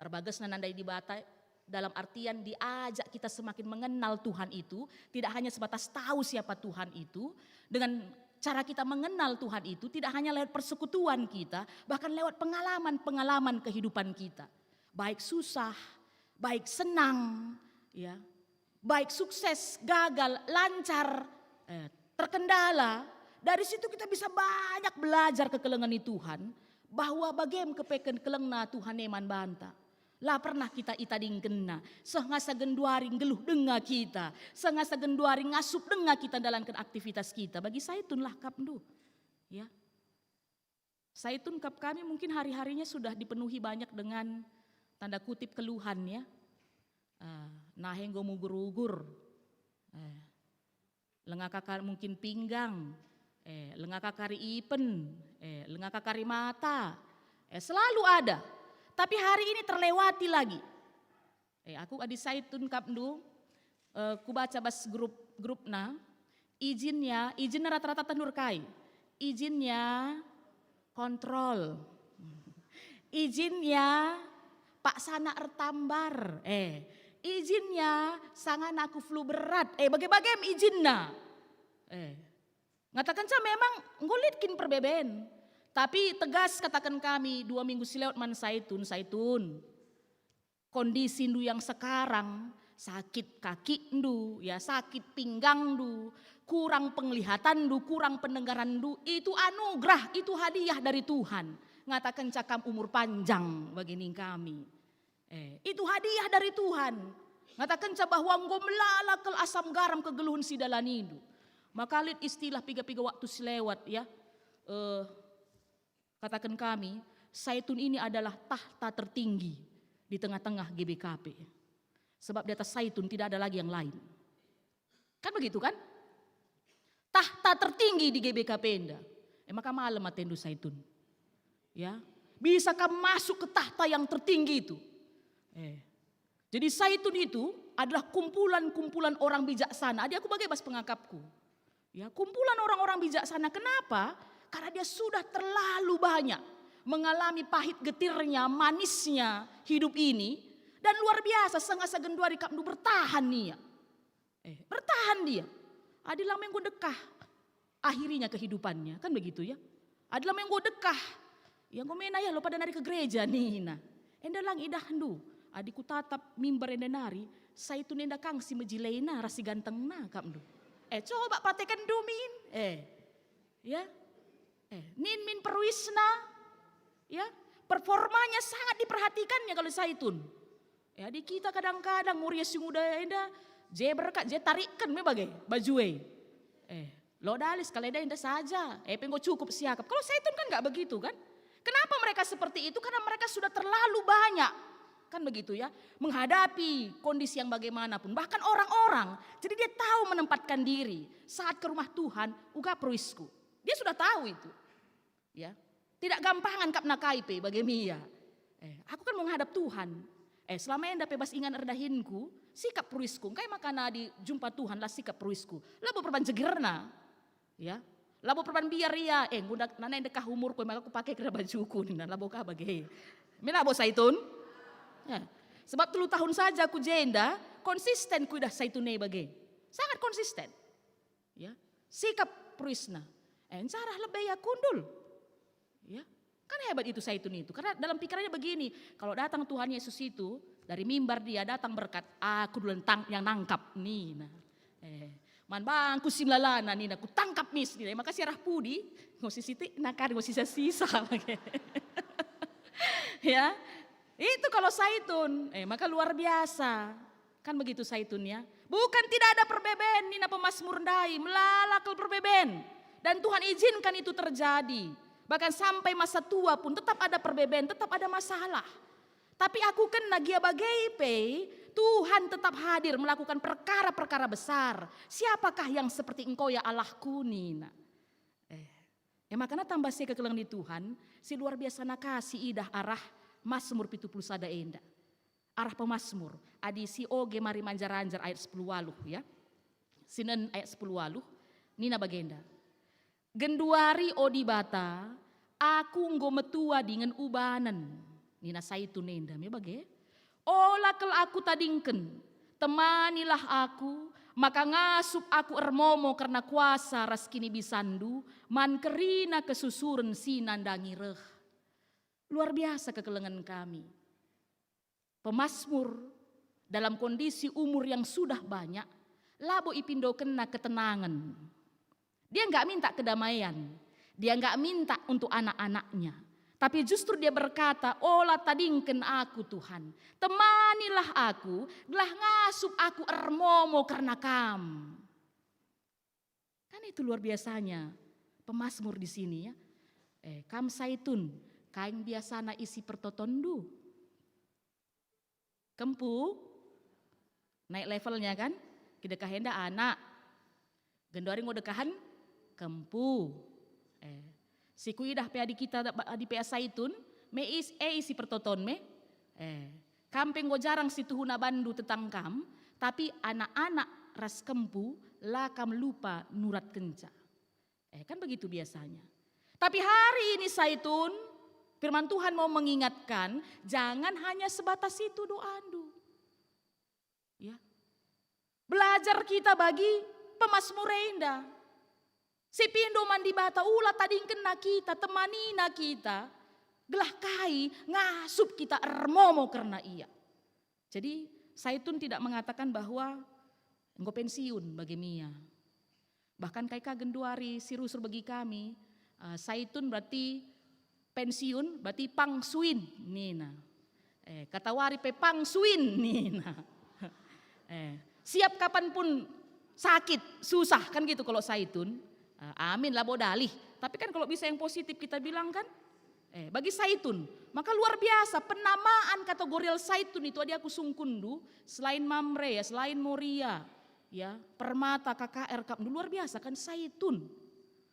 Erbagesna nandai Dibata dalam artian diajak kita semakin mengenal Tuhan itu, tidak hanya sebatas tahu siapa Tuhan itu, dengan cara kita mengenal Tuhan itu tidak hanya lewat persekutuan kita, bahkan lewat pengalaman-pengalaman kehidupan kita. Baik susah, baik senang, ya, baik sukses, gagal, lancar, eh, terkendala, dari situ kita bisa banyak belajar kekelengen ni Tuhan, bahwa bage me kepeken kelengna Tuhan e man banta. La pernah kita itadingkenna, seh ngasa genduari nggeluh denga kita, seh ngasa genduari ngasup denga kita ndalanken aktivitas kita. Bagi saitun lah kapndu. Ya. Saitun kap kami mungkin hari-harinya sudah dipenuhi banyak dengan tanda kutip keluhan, ya. Eh, nahe enggo mugur-ugur. Eh, lenga ka kari mungkin pinggang, eh, lenga ka kari ipen, eh, lenga ka kari mata. Eh, selalu ada. Tapi hari ini terlewati lagi. Eh, aku adi saitun kapndu, eh, kubaca bas grup, grupna, ijinnya, ijinna rata-rata tenur kai. Ijinnya kontrol. Ijinnya paksana ertambar. Eh, ijinnya sangana aku flu berat. Eh, bage-bage me ijinna. Eh, ngatakenca memang enggo lit kin perbeben. Tapi tegas kataken kami dua minggu si lewat man saitun, saitun. Kondisindu yang sekarang, sakit kakindu, ya, sakit pinggangndu, kurang penglihatanndu, kurang pendengaranndu, itu anugerah, itu hadiah dari Tuhan. Ngatakenca kam umur panjang bagi ning kami. Eh, itu hadiah dari Tuhan. Ngatakenca bahwa enggo melala kal asam garam kegeluhen si dalanindu. Maka lit istilah piga-piga waktu si lewat, ya. Eh, kataken kami, Saitun ini adalah tahta tertinggi di tengah-tengah G B K P. Sebab di atas Saitun tidak ada lagi yang lain. Kan begitu kan? Tahta tertinggi di G B K P enda. Eh, maka malem atendu Saitun. Ya, bisa kam masuk ke tahta yang tertinggi itu. Eh, jadi Saitun itu adalah kumpulan-kumpulan orang bijaksana. Adi aku bage bas pengakapku. Ya, kumpulan orang-orang bijaksana. Kenapa? Karena dia sudah terlalu banyak mengalami pahit getirnya, manisnya hidup ini, dan luar biasa sengasa genduari kapndu bertahan nia. Eh, bertahan dia. Adi lang me enggo dekah, akhirinya kehidupannya, kan begitu ya. Adi lang me enggo dekah, ya enggo mena ya lo pada nari ke gereja nina. Enda lang idahndu, adi kutatap mimbar enda nari, Saitun enda kang si mejilena ras si gantengna kapndu. Eh, coba patekenndu min. Eh, ya. Eh, nin min peruisna, ya, performanya sangat diperhatikannya kalau Saitun. Ya, di kita kadang-kadang muria si nguda enda, je berkat, je tarikken me bage baju e. Eh, lo dalis kalai enda saja, eh, pe enggo cukup siakap. Kalau Saitun kan nggak begitu kan? Kenapa mereka seperti itu? Karena mereka sudah terlalu banyak. Kan begitu ya, menghadapi kondisi yang bagaimanapun. Bahkan orang-orang, jadi dia tahu menempatkan diri. Saat ke rumah Tuhan, uga peruisku. Dia sudah tahu itu. Ya. Tidak gampangan kap nakai pe bage mia. Eh, aku kan menghadap Tuhan. Eh, selama enda pe bas ingan erdahinku, sikap peruisku. Engkai maka nadi jumpa Tuhan lah sikap peruisku. Labo perban jegerna. Ya. Labo perban biar ia, eh, ngunda nana enda kah umurku, maka kupake kira bajuku, nina labo kah bage. Me labo Saitun. Ya. Sebab telu tahun saja ku jenda, konsisten kuidah Saitun e bage. Sangat konsisten. Ya, sikap peruisna. Eh, ncarah lebe ia kundul. Ya, kan hebat itu Saitun itu. Karena dalam pikirannya begini, kalau datang Tuhan Yesus itu, dari mimbar dia datang berkat, aku dulu tang-, yang nangkap, nina. Eh, man bangku si melalana, nina, kutangkap mis, nina. Maka siarah pudi, ngosi sitik, nakar ngosi sisa-sisa. Ya, itu kalau Saitun, eh, maka luar biasa. Kan begitu Saitun ya. Bukan tidak ada perbeben, nina pemasmur ndai, melala kal perbeben. Dan Tuhan izinkan itu terjadi. Bahkan sampai masa tua pun tetap ada perbeben, tetap ada masalah. Tapi aku kena gia bage pe, Tuhan tetap hadir melakukan perkara-perkara besar. Siapakah yang seperti Engkau ya Allahku, nina. Eh, e makana tambah si kekelengen ni Tuhan, si luar biasa nakasi idah arah Masmur pitu puluh sada enda. Arah pemasmur, adi si oge mari manjar-anjar ayat sepuluh waluh, ya. Sinen ayat sepuluh waluh, nina bagenda, "Genduari, o Dibata, aku enggo metua dingen ubanen." Nina Saitun enda me bage, "Ola kal aku tadingken, temanilah aku, maka ngasup aku ermomo kerna kuasa ras kinibisanNdu man kerina kesusuren si nandangi reh." Luar biasa kekelengen kami. Pemasmur dalam kondisi umur yang sudah banyak, labo ipindokenna ketenangen. Dia nggak minta kedamaian, dia nggak minta untuk anak-anaknya. Tapi justru dia berkata, "Ola tadingken aku, Tuhan. Temanilah aku, gelah ngasup aku ermomo kerna Kam." Kan itu luar biasanya pemasmur di sini ya. Eh, kam Saitun, kaing biasana isi pertotonndu? Kempu, naik levelnya kan? Kidekah enda anak. Genduari enggo dekahen kempu. Eh, si kuidah pe adi kita, adi pe Saitun, me is, e isi pertoton me. Eh, kam pe enggo jarang si tuhuna bandu tetang kam, tapi anak-anak ras kempu la kam lupa nuratkenca. Eh, kan begitu biasanya. Tapi hari ini Saitun, firman Tuhan mau mengingatkan, jangan hanya sebatas itu doandu. Ya. Belajar kita bagi pemasmur enda. Sipindo man Dibata, ula tadingkenna kita, temanina kita, gelah kai ngasup kita ermomo kerna Ia. Jadi, Saitun tidak mengatakan bahwa enggo pensiun bage mia. Bahkan kai ka genduari si rusur bagi kami, eh, Saitun berarti pensiun, berarti pangsuin nina. Eh, katawari pe pang suin nina. Eh, siap kapan pun sakit, susah kan gitu kalau saitun. Eh, amin labo dalih. Tapi kan kalau bisa yang positif kita bilang kan, eh, bagi saitun, maka luar biasa penamaan kategorial saitun itu. Adi aku sungkunndu, selain Mamre ya, selain Moria, ya, Permata, K K R, kapndu luar biasa kan saitun.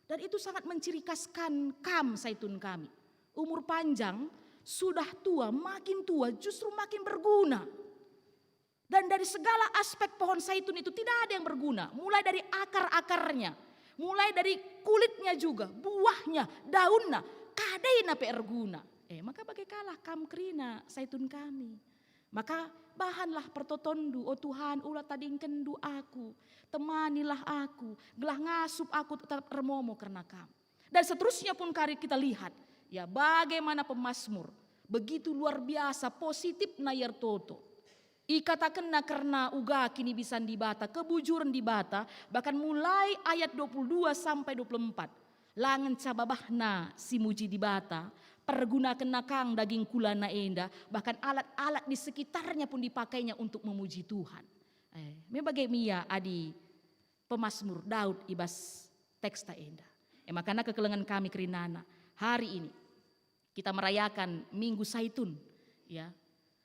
Dan itu sangat menciri khaskan kam saitun kami. Umur panjang, sudah tua, makin tua justru makin berguna. Dan dari segala aspek pohon saitun itu tidak ada yang berguna, mulai dari akar-akarnya, mulai dari kulitnya juga, buahnya, daunna, kadena pe erguna. Eh, maka bage kalah kam kerina saitun kami. Maka bahanlah pertotonndu, o Tuhan, ula tadingkenndu aku, temanilah aku, gelah ngasup aku tetap ermomo kerna kam. Dan seterusnya pun kari kita lihat, ya, bagaimana pemazmur begitu luar biasa positifna ia ertoto. Ikatakenna kerna uga kinibisan Dibata, kebujuren Dibata, bahkan mulai ayat dua puluh dua sampai dua puluh empat. La ngenca babahna si muji Dibata, pergunakenna kang daging kulana enda, bahkan alat-alat di sekitarnya pun dipakainya untuk memuji Tuhan. Eh, me bage mia adi pemazmur Daud i bas teksta enda. E makana kekelengen kami kerinana, hari ini kita merayakan Minggu Saitun, ya.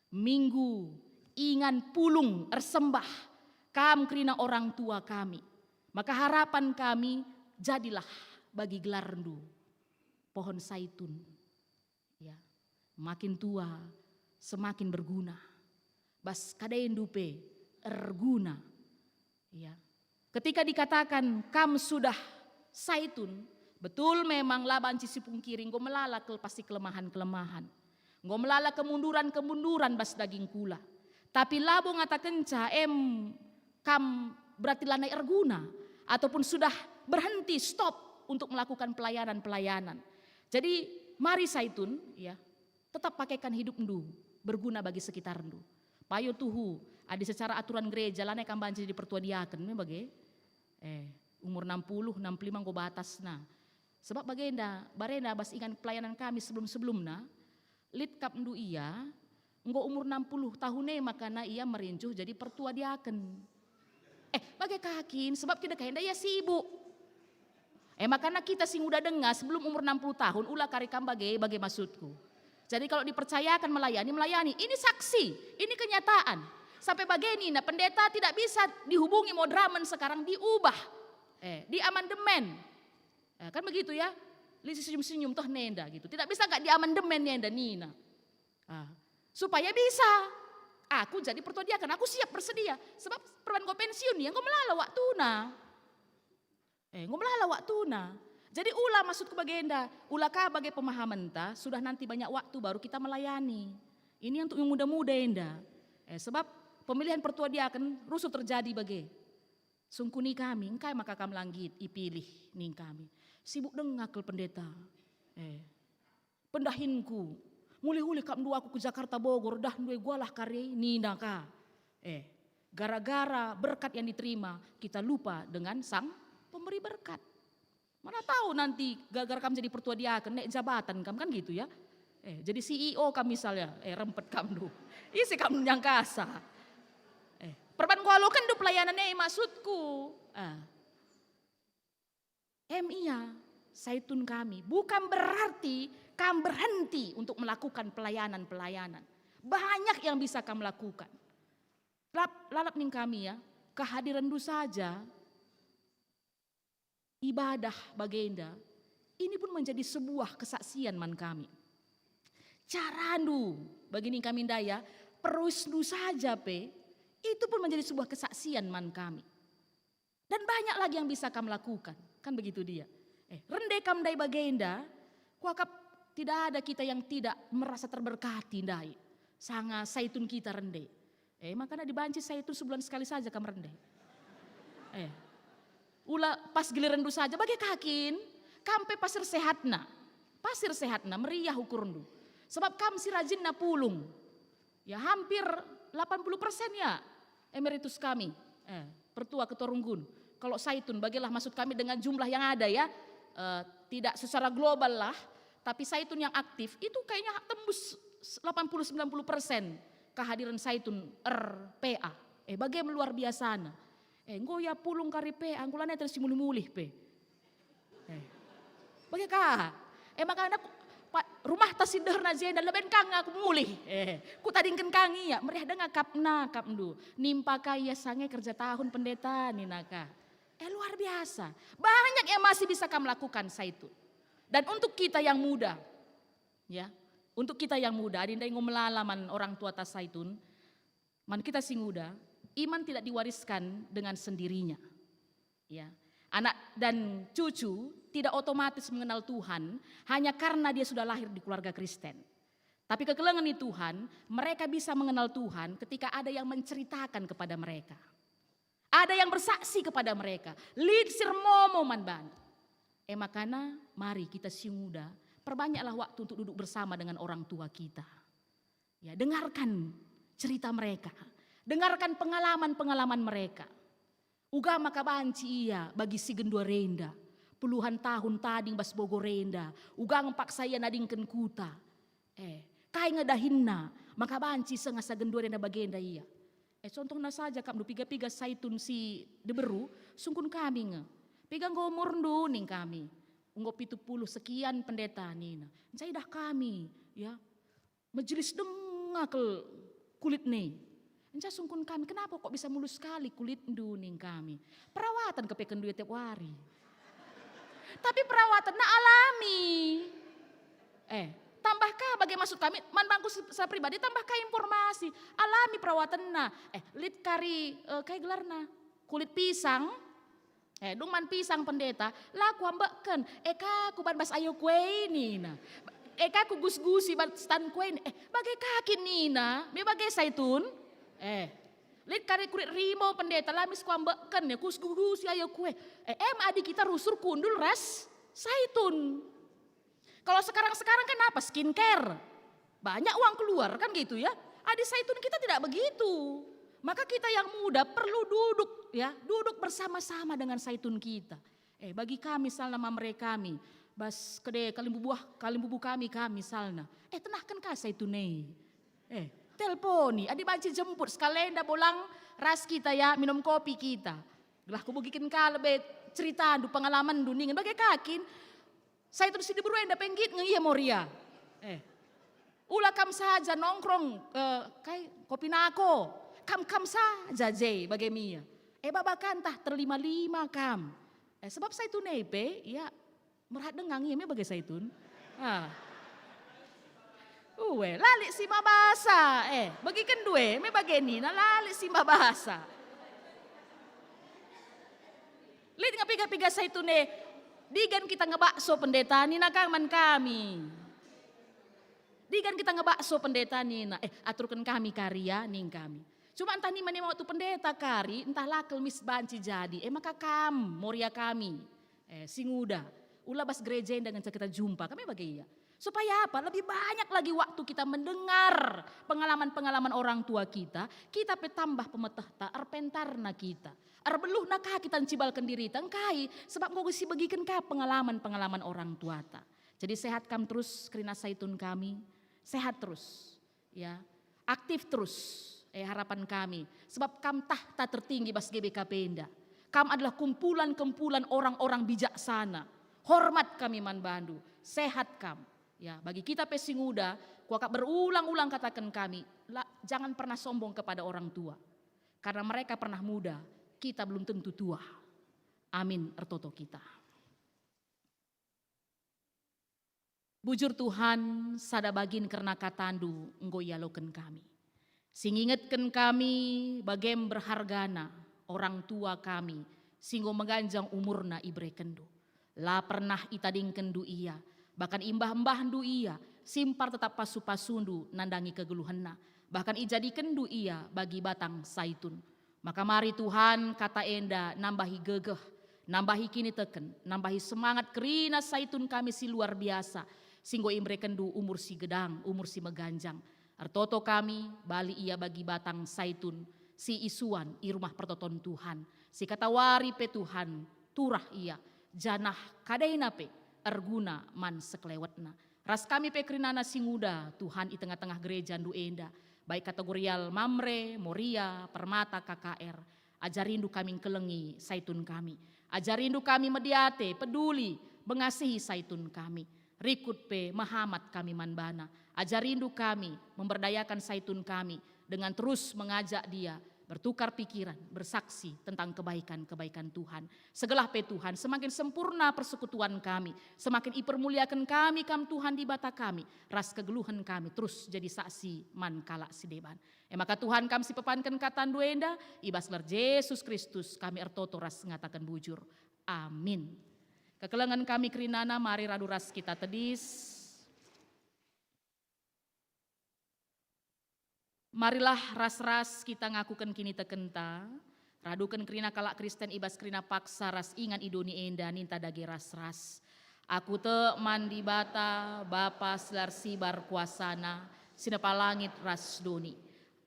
Minggu ingan pulung ersembah, kam kerina orang tua kami. Maka harapan kami, jadilah bagi gelarndu pohon saitun. Ya, makin tua, semakin berguna. Bas kadendu pe erguna. Ya. Ketika dikatakan, "Kam sudah saitun," betul memang la banci sipungkiri, enggo melala kel-, pasti kelemahan-kelemahan. Enggo melala kemunduran-kemunduran bas daging kula. Tapi labo ngatakenca, "Em, kam berarti lanai erguna," ataupun sudah berhenti, stop untuk melakukan pelayanan-pelayanan. Jadi, mari saitun, ya, tetap pakaikan hidupndu berguna bagi sekitarndu. Payo tuhu, adi secara aturan gereja lanai kam banci jadi pertua diaken, me bage? Eh, umur enam puluh, enam puluh lima enggo batasna. Sebab bagenda, barenda bas ingan pelayanan kami sebelum-sebelumna, lit kapndu ia, enggo umur enam puluh tahun e makana ia merincuh jadi pertua diaken. Eh, bage ka kin, sebab kidekah enda ia sibuk. Eh, makana kita si nguda denga sebelum umur enam puluh tahun, ula kari kam bage, bage maksudku. Jadi kalau dipercayakan melayani, melayani. Ini saksi, ini kenyataan. Sampai bage nina, pendeta tidak bisa dihubungi moderamen sekarang, diubah. Eh, diamandemen. Eh, kan begitu ya? Lit si senyum-senyum toh nenda gitu. Tidak bisa nggak diamandemen nenda nina. Ah, supaya bisa. Aku jadi pertua diaken, aku siap bersedia. Sebab perban enggo pensiun, ya enggo melala waktuna. Eh, enggo melala waktuna. Jadi ula maksudku bagenda, ula ka bage pemahamenta, sudah nanti banyak waktu baru kita melayani. Ini untuk yang muda-muda enda. Eh, sebab pemilihan pertua diaken rusuh terjadi bage. Sungkuni kami, engkai maka kam la nggit ipilih, ning kami. Sibuk denga kal pendeta. Eh, pendahinku, mulih-ulih kap ndu aku ku Jakarta Bogor, dah ndue gualah kari, nina ka. Eh, gara-gara berkat yang diterima, kita lupa dengan sang pemberi berkat. Mana tahu nanti gara-gara kam jadi pertua diaken, naik jabatan kam, kan gitu ya. Eh, jadi C E O kam misalnya, eh, rempet kam ndu. Ise kam nyangkasa. Eh, perban kualoken ndu pelayanan e maksudku. Ah. Em ia, saitun kami. Bukan berarti kam berhenti untuk melakukan pelayanan-pelayanan. Banyak yang bisa kam lakukan. Lap-, lalap ning kami ya, kehadirenndu saja, ibadah bagenda, ini pun menjadi sebuah kesaksian man kami. Carandu, bagi ning kami ndai ya, perusndu saja pe, itu pun menjadi sebuah kesaksian man kami. Dan banyak lagi yang bisa kam lakukan, kan begitu dia. Eh, rende kam ndai bagenda, kuakap tidak ada kita yang tidak merasa terberkati ndai. Sanga saitun kita rende. Eh, makana dibanci saitun sebulan sekali saja kam rende. Eh, ula pas gilirenndu saja, bage ka kin, kam pe pasir sehatna. Pasir sehatna, meriah ukurndu. Sebab kam si rajinna pulung. Ya, hampir delapan puluh persen ya emeritus kami. Eh, pertua ketua runggun. Kalau saitun, bagilah maksud kami dengan jumlah yang ada ya. Eh, tidak secara global lah, tapi saitun yang aktif itu kayaknya tembus delapan puluh sembilan puluh persen kehadiran Saitun er P A. Eh, bage me luar biasana. Eh, enggo ia pulung kari P A, enggo lanai terus si mulih-mulih pe. Eh, bage ka. Eh, makana ku, pa, rumah ta si ndeherna jenda leben ka nge aku mulih. Eh, kutadingken ka nge ia, meriah denga akapna akapndu. Nimpa ka ia sange kerja tahun pendeta nina ka. Eh, luar biasa. Banyak yang masih bisa kam lakukan, Saitun. Dan untuk kita yang muda, ya, untuk kita yang muda, adi ndai enggo melala man orang tua ta Saitun, man kita si nguda, iman tidak diwariskan dengan sendirinya. Ya. Anak dan cucu tidak otomatis mengenal Tuhan hanya karena dia sudah lahir di keluarga Kristen. Tapi kekelengen ni Tuhan, mereka bisa mengenal Tuhan ketika ada yang menceritakan kepada mereka. Ada yang bersaksi kepada mereka. Lit si ermomo man bandu. E makana, mari kita si nguda, perbanyaklah waktu untuk duduk bersama dengan orang tua kita. Ya, dengarkan cerita mereka. Dengarkan pengalaman-pengalaman mereka. Uga maka banci ia bagi si genduari enda. Puluhan tahun tading bas Bogor enda, uga nge paksa ia nadingken kuta. Eh, kai nge dahinna, maka banci seh asa genduari enda bagenda ia. Eh, contohna saja akapndu piga-piga Saitun si diberu, sungkun kami nge. Piga enggo umurndu ning kami. Enggo pitu puluh sekian pendeta nina. Nca idah kami, ya. Majelis denga kal kulit ni. Nca sungkun kami, "Kenapa kok bisa mulus sekali kulitndu?" ning kami. "Perawatan kepeken dua tiap wari." Tapi perawatanna alami. Eh, tambah ka bage maksud kami, man bangku se-, secara pribadi tambah ka informasi. Alami perawatanna. Eh, lit kari, eh, kai gelarna? Kulit pisang. Eh, dung man pisang pendeta, la kuambekken, e ka kuban bas ayo kue nina. E ka kugus-gusi bas stan kue, eh, bage ka kin nina, me bage Saitun? Eh, lit kari kulit rimo pendeta, la mis kuambekken, ya, kugus-gusi ayo kue. Eh, em adi kita rusur kundul ras Saitun. Kalau sekarang-sekarang kan apa? Skincare. Banyak uang keluar kan gitu ya. Adi Saitun kita tidak begitu. Maka kita yang muda perlu duduk ya, duduk bersama-sama dengan Saitun kita. Eh, bagi kami misalna mamre kami, bas kede kalimbubuh, kalimbubu kami, kami misalna. Eh, tenahken ka Saitun e. Eh, telponi, adi banci jemput, sekalenda bolang ras kita ya, minum kopi kita. Gelah kubegiken ka lebe ceritandu, pengalamanndu ningen bage ka kin. Saitun si diberu enda pe nggit nge ia Moria. Eh. Ula kam saja nongkrong, eh, kai, kopi nako. Kam-kam saja je bage mia. Eh, baba kantah terlima-lima kam. Eh, sebab Saitun e pe, ia merhat denga nge ia me bage Saitun. Ah. Ue, la lit si mabasa. Eh, begiken due, me bage nina la lit si mabasa. Lit nge piga-piga Saitun e, "Digan kita ngebakso pendeta," nina ka man kami. "Digan kita ngebakso pendeta," nina. "Eh, aturken kami kari ya," ning kami. Cuma ntah nima-nima waktu pendeta kari, ntah la kal mis banci jadi. Eh, maka kam, Moria kami. Eh, si nguda. Ula bas gereja enda ngenca kita jumpa. Kami bage ia. Supaya apa? Lebih banyak lagi waktu kita mendengar pengalaman-pengalaman orang tua kita, kita pe tambah pemetehta, erpentarna kita. Erbeluhna ka kita ncibalken dirita, engkai? Sebab enggo sibegiken ka pengalaman-pengalaman orang tuata. Jadi sehat kam terus, kerina Saitun kami. Sehat terus. Ya, aktif terus, eh, harapan kami. Sebab kam tahta tertinggi bas G B K P enda. Kam adalah kumpulan-kumpulan orang-orang bijaksana. Hormat kami man bandu. Sehat kam. Ya, bagi kita pe si nguda, kuakap berulang-ulang kataken kami, la, jangan pernah sombong kepada orang tua. Karena mereka pernah muda, kita belum tentu tua. Amin, ertoto kita. Bujur Tuhan, sada bagin kerna katandu enggo ialoken kami. Si ngingetken kami bagem berhargana orang tua kami si enggo meganjang umurna iberekenndu. La pernah itadingkenndu ia, bahkan imbah-embahndu ia, simpar tetap pasu-pasundu nandangi kegeluhenna, bahkan ijadikenndu ia bagi batang saitun. Maka mari Tuhan, kata enda nambahi gegeh, nambahi kiniteken, nambahi semangat kerina saitun kami si luar biasa, si enggo imberekenndu umur si gedang, umur si meganjang. Ertoto kami, bali ia bagi batang saitun si isuan i rumah pertoton Tuhan, si katawari pe Tuhan, turah ia, janah kadaina pe erguna man sekelewetna. Ras kami pe kerinana si nguda, Tuhan, i tengah-tengah gerejandu enda, baik kategorial Mamre, Moria, Permata, K K R. Ajarindu kami ngkelengi saitun kami. Ajarindu kami mediate, peduli, mengasihi saitun kami. Rikut pe mehamat kami man bana. Ajarindu kami, memberdayakan saitun kami, dengan terus mengajak dia bertukar pikiran, bersaksi tentang kebaikan-kebaikan Tuhan. Segelah pe Tuhan, semakin sempurna persekutuan kami, semakin ipermuliaken kami Kam Tuhan Dibata kami, ras kegeluhen kami terus jadi saksi man kalak si deban. E maka Tuhan, Kam si pepanken katandu enda, i bas gelar Jesus Kristus kami ertoto ras ngataken bujur. Amin. Kekelengen kami kerinana, mari radu ras kita tedis. Marilah ras-ras kita ngakuken kinitekenta, raduken kerina kalak Kristen i bas kerina paksa ras ingan i doni enda, ninta dage ras-ras. Aku tek man Dibata, Bapa si la ersibar kuasaNa, si nepa langit ras doni.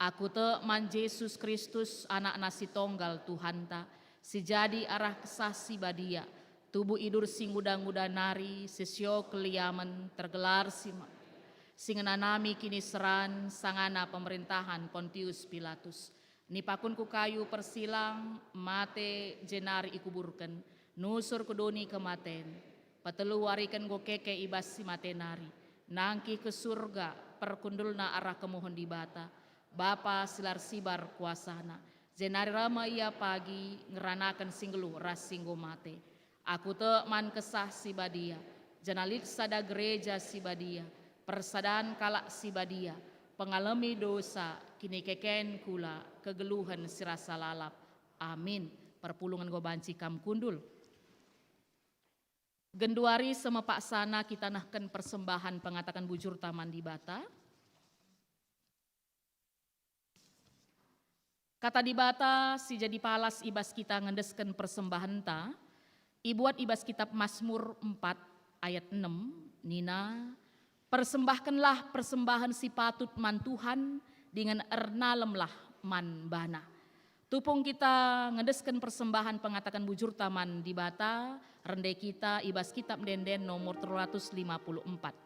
Aku tek man Jesus Kristus, AnakNa si tonggal Tuhanta, si jadi arah Kesah Si Badia, tubuh idur si nguda-nguda nari, si sio keliamen, tergelar si ma-, si ngenanami kiniseran sangana pemerintahan Pontius Pilatus. Nipakun ku kayu persilang, mate, jenari ikuburken, nusur ku doni kematen. Petelu wariken enggo keke i bas si mate nari, nangkih ke Surga, perkundulna arah kemuhen Dibata, Bapa si la ersibar kuasaNa. Jenari reh me Ia pagi ngeranaken si nggeluh ras si enggo mate. Aku tek man Kesah Si Badia, janah lit sada gereja si badia, persadan kalak si badia, pengalemi dosa, kinikeken kula, kegeluhen si rasa lalap. Amin. Perpulungen enggo banci kam kundul. Genduari seh me paksana kita nehken persembahen pengataken bujurta man Dibata. Kata Dibata si jadi palas i bas kita ngendesken persembahenta, ibuat i bas kitap Masmur empat ayat enem, nina, "Persembahkenlah persembahen si patut man Tuhan, dingen ernalemlah man baNa." Tupung kita ngendesken persembahen pengataken bujurta man Dibata, rende kita i bas kitap Ende-enden nomor telu ratus lima puluh empat.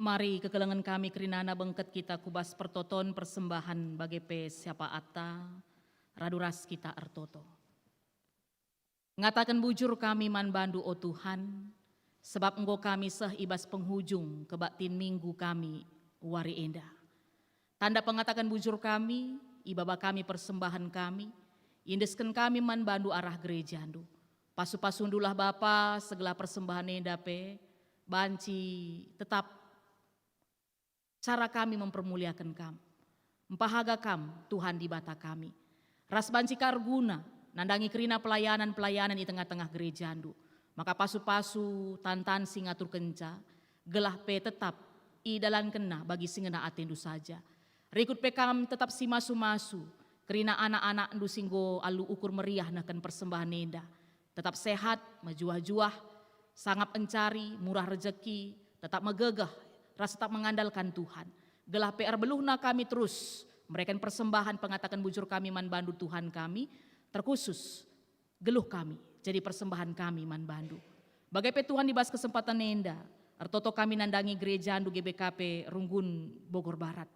Mari kekelengen kami kerinana bengket kita ku bas pertoton persembahan bage pe siapaatta, radu ras kita ertoto. Ngataken bujur kami man bandu, o Tuhan, sebab enggo kami seh i bas penghujung kebaktin minggu kami wari enda. Tanda pengataken bujur kami, ibaba kami persembahan kami, iendesken kami man bandu arah gerejandu. Pasu-pasundulah Bapa, segelah persembahan enda pe banci tetap cara kami mempermuliaken Kam, mempahaga Kam, Tuhan Dibata kami. Ras banci ka erguna nandangi kerina pelayanan-pelayanan i tengah-tengah gerejandu. Maka pasu-pasu tan-tan si ngaturkenca, gelah pe tetap idalankenna bagi si ngena atendu saja. Rikut pe Kam tetap si masu-masu kerina anak-anakndu si enggo alu ukur meriah nehken persembahan enda. Tetap sehat, mejuah-juah, sangap encari, murah rejeki, tetap megegeh, ras tetap mengandalkan Tuhan. Gelah pe erbeluhna kami terus mereken persembahan pengataken bujur kami man bandu, Tuhan kami, terkhusus geluh kami, jadi persembahan kami man bandu. Bage pe Tuhan, i bas kesempatan enda, ertoto kami nandangi gerejandu G B K P Runggun Bogor Barat.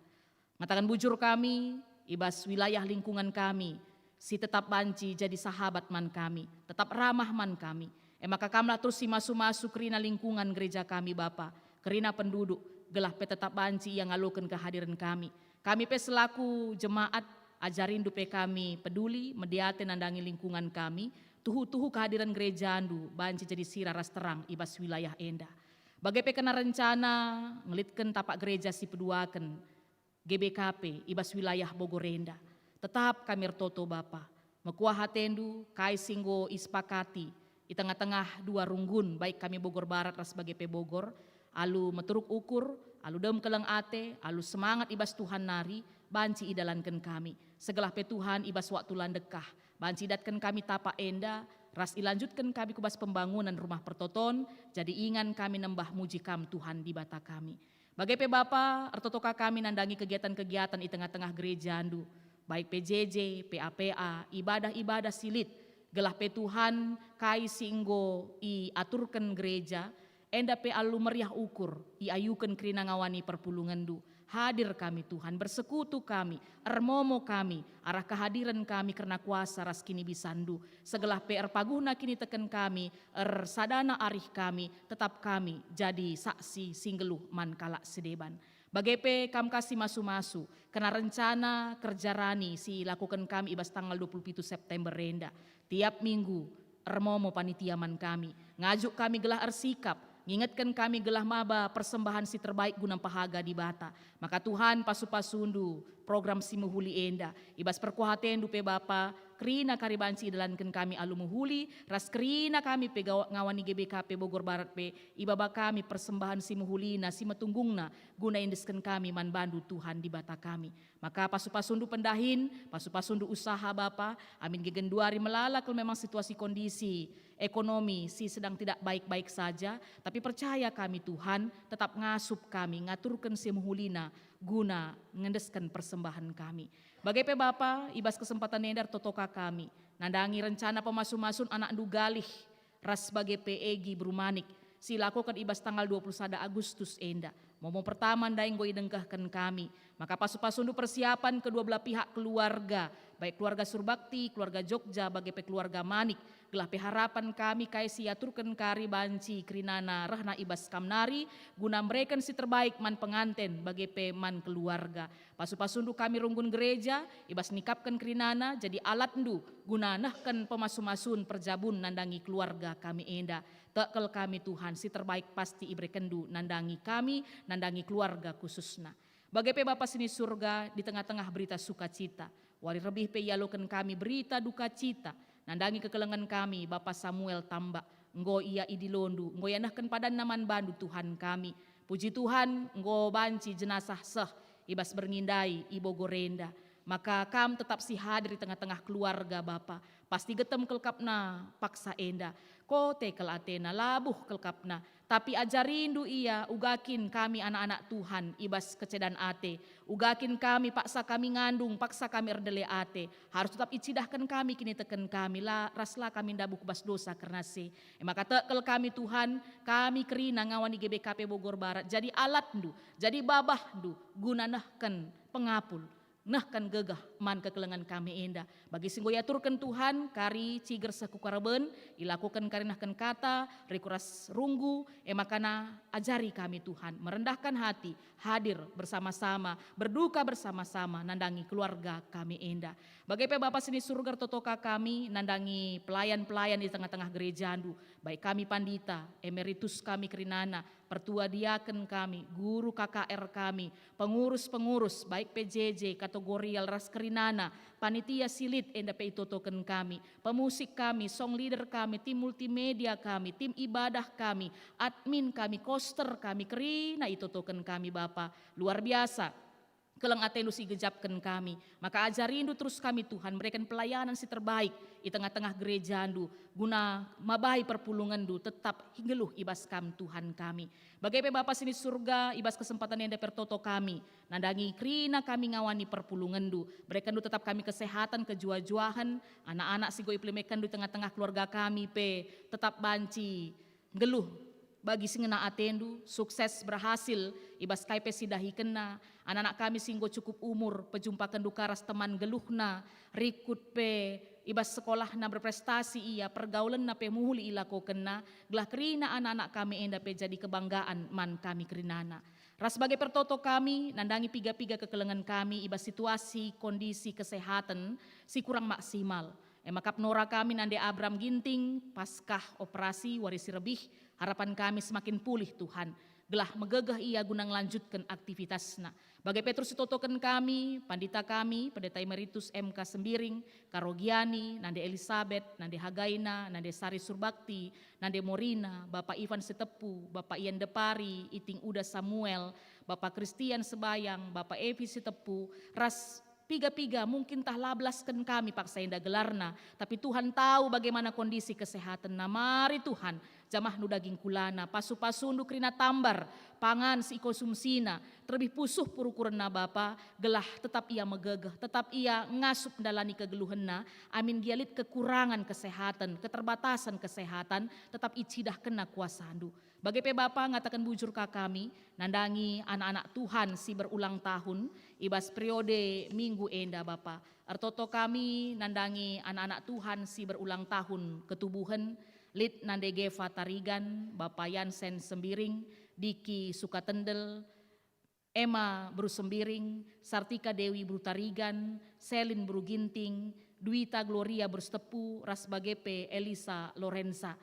Ngataken bujur kami, i bas wilayah lingkungan kami, si tetap banci jadi sahabat man kami, tetap ramah man kami. E maka Kamlah terus si masu-masu kerina lingkungan gereja kami, Bapa, kerina penduduk, gelah pe tetap banci ia ngaloken kehadiren kami. Kami pe selaku jemaat, ajarindu pe kami peduli, mediate nandangi lingkungan kami, tuhu-tuhu kehadiren gerejandu banci jadi sira ras terang i bas wilayah enda. Bage pe kena rencana ngelitken tapak gereja si peduaken, G B K P i bas wilayah Bogor enda. Tetap kami ertoto, Bapa. Mekuah atendu, kai si enggo isepakati i tengah-tengah dua runggun, baik kami Bogor Barat ras bage pe Bogor, alu meteruk ukur, alu dem keleng ate, alu semangat i bas Tuhan nari, banci idalanken kami. Segelah pe Tuhan, i bas waktu la ndekah, banci idatken kami tapak enda, ras ilanjutken kami ku bas pembangunan Rumah Pertoton, jadi ingan kami nembah muji Kam, Tuhan Dibata kami. Bage pe Bapa, ertoto ka kami nandangi kegiatan-kegiatan i tengah-tengah gerejandu, baik P J J, P A P A, ibadah-ibadah si lit, gelah pe Tuhan, kai si enggo iaturken gereja, enda pe alu meriah ukur, iayuken kerina ngawani perpulungenndu. Hadir kami, Tuhan, bersekutu kami, ermomo kami, arah kehadiren kami kerna kuasa ras kinibisandu. Segelah pe erpaguhna kiniteken kami, ersadana arih kami, tetap kami jadi saksi si nggeluh man kalak si deban. Bage pe Kam ka si masu-masu, kena rencana kerja rani si ilakoken kami i bas tanggal dua puluh pitu September enda. Tiap minggu, ermomo panitia man kami, ngajuk kami gelah ersikap, ngingetken kami gelah maba persembahan si terbaik guna mpehaga Dibata. Maka Tuhan, pasu-pasundu program si mehuli enda. I bas perkuah atendu pe Bapa, kerina kari banci idalanken kami alu mehuli, ras kerina kami pe gawa-, ngawani G B K P Bogor Barat pe, ibaba kami persembahan si mehulina, si metunggungna, guna iendesken kami man bandu, Tuhan Dibata kami. Maka pasu-pasundu pendahin, pasu-pasundu usaha Bapa, amin genduari melala kal memang situasi kondisi ekonomi si sedang tidak baik-baik saja, tapi percaya kami, Tuhan, tetap ngasup kami, ngaturken si mehulina guna ngendesken persembahan kami. Bage pe Bapa, i bas kesempatan enda ertoto ka kami, nandangi rencana pemasu-masun anakndu Galih ras bage pe Egi Beru Manik, si ilakoken i bas tanggal dua puluh sada Agustus enda. Momo pertama ndai enggo idengkehken kami, maka pasu-pasundu persiapan kedua belah pihak keluarga, baik keluarga Surbakti, keluarga Jogja, bage pe keluarga Manik, gelah pe harapan kami kai si iaturken kari banci kerinana rehna i bas Kam nari, guna mereken si terbaik man penganten, bage pe man keluarga. Pasu-pasundu kami runggun gereja, i bas nikapken kerinana jadi alatndu guna nehken pemasu-masun perjabun nandangi keluarga kami enda. Tek kal kami, Tuhan, si terbaik pasti iberekenndu nandangi kami, nandangi keluarga khususna. Bage pe Bapa si ni Surga, di tengah-tengah berita sukacita, wari rebih pe ialoken kami berita duka cita, nandangi kekelengen kami, Bapa Samuel Tambak, enggo ia idilondu, enggo ianehken padanna man bandu, Tuhan kami. Puji Tuhan, enggo banci jenasah seh i bas berngi ndai i Bogor enda. Maka Kam tetap si hadir i tengah-tengah keluarga, Bapa. Pasti getem kelkapna paksa enda. Kote kel atena, labuh kelkapna. Tapi ajarindu ia, uga kin kami anak-anak Tuhan i bas kecedan ate. Uga kin kami paksa kami ngandung, paksa kami erdele ate. Harus tetap icidahken kami kiniteken kami, la, ras la kami ndabuh ku bas dosa kerna si. E maka tek kel kami, Tuhan, kami kerina ngawan i G B K P Bogor Barat, jadi alatndu, jadi babahndu, guna nehken pengapul, nehken gegeh man kekelengen kami enda. Bagi si enggo iaturken Tuhan, kari ciger seh ku kareben, ilakoken kari nehken kata, riku ras runggu, e makana ajari kami, Tuhan, merendahkan hati, hadir bersama-sama, berduka bersama-sama, nandangi keluarga kami enda. Bage pe Bapa si ni Surga, ertotoka kami nandangi pelayan-pelayan i tengah-tengah gerejandu, baik kami pandita, emeritus kami kerinana, pertua diaken kami, guru K K R kami, pengurus-pengurus, baik P J J, kategorial ras kerinana, panitia si lit enda pe itotoken kami, pemusik kami, song leader kami, tim multimedia kami, tim ibadah kami, admin kami, koster kami, kerina itotoken kami, Bapa. Luar biasa keleng atendu si igejapken kami. Maka ajarindu terus kami, Tuhan, mereken pelayanan si terbaik i tengah-tengah gerejandu, guna mabai perpulungenndu tetap nggeluh i bas Kam, Tuhan kami. Bage pe Bapa si ni Surga, i bas kesempatan enda pe ertoto kami, nandangi kerina kami ngawani perpulungenndu. Berekenndu tetap kami kesehatan, kejuah-juahen, anak-anak si enggo ipelemekenndu i tengah-tengah keluarga kami pe tetap banci nggeluh bagi si ngena atendu, sukses, berhasil i bas kai pe si dahikenna. Anak-anak kami si enggo cukup umur, pejumpa kenduka ras teman nggeluhna, rikut pe i bas sekolahna berprestasi ia, pergaulenna pe mehuli ilakokenna, gelah kerina anak-anak kami enda pe jadi kebanggaan man kami kerinana. Ras bage pe ertoto kami nandangi piga-piga kekelengen kami i bas situasi kondisi kesehatan si kurang maksimal. E maka penora kami nande Abram Ginting, paskah operasi wari si rebih, harapan kami semakin pulih, Tuhan, gelah megegeh ia guna ngelanjutken aktivitasna. Bage pe terus itotoken kami, pandita kami, Pendeta Emeritus M K Sembiring, Karo Giani, nande Elisabet, nande Hagaina, nande Sari Surbakti, nande Morina, Bapa Ivan Sitepu, Bapa Ian Depari, Iting Uda Samuel, Bapa Kristian Sebayang, Bapa Evi Sitepu, ras piga-piga, mungkin tah la belasken kami paksa enda gelarna, tapi Tuhan tahu bagaimana kondisi kesehatanna. Mari Tuhan, jamahNdu daging kulana, pasu-pasundu kerina tambar, pangan si ikonsumsina, terlebih pusuh perukurenna Bapa, gelah tetap ia megegeh, tetap ia ngasup ndalani kegeluhenna, amin gia lit kekurangan kesehatan, keterbatasan kesehatan, tetap icidahkenna kuasaNdu. Bage pe Bapa, ngataken bujur ka kami, nandangi anak-anak Tuhan si berulang tahun i bas periode minggu enda, Bapa. Ertoto kami nandangi anak-anak Tuhan si berulang tahun ketubuhen, lit nande Geva Tarigan, Bapa Yansen Sembiring, Diki Sukatendel, Emma Bru Sembiring, Sartika Dewi Bru Tarigan, Selin Bru Ginting, Duita Gloria Bru Sitepu, ras bage pe Elisa Lorenza.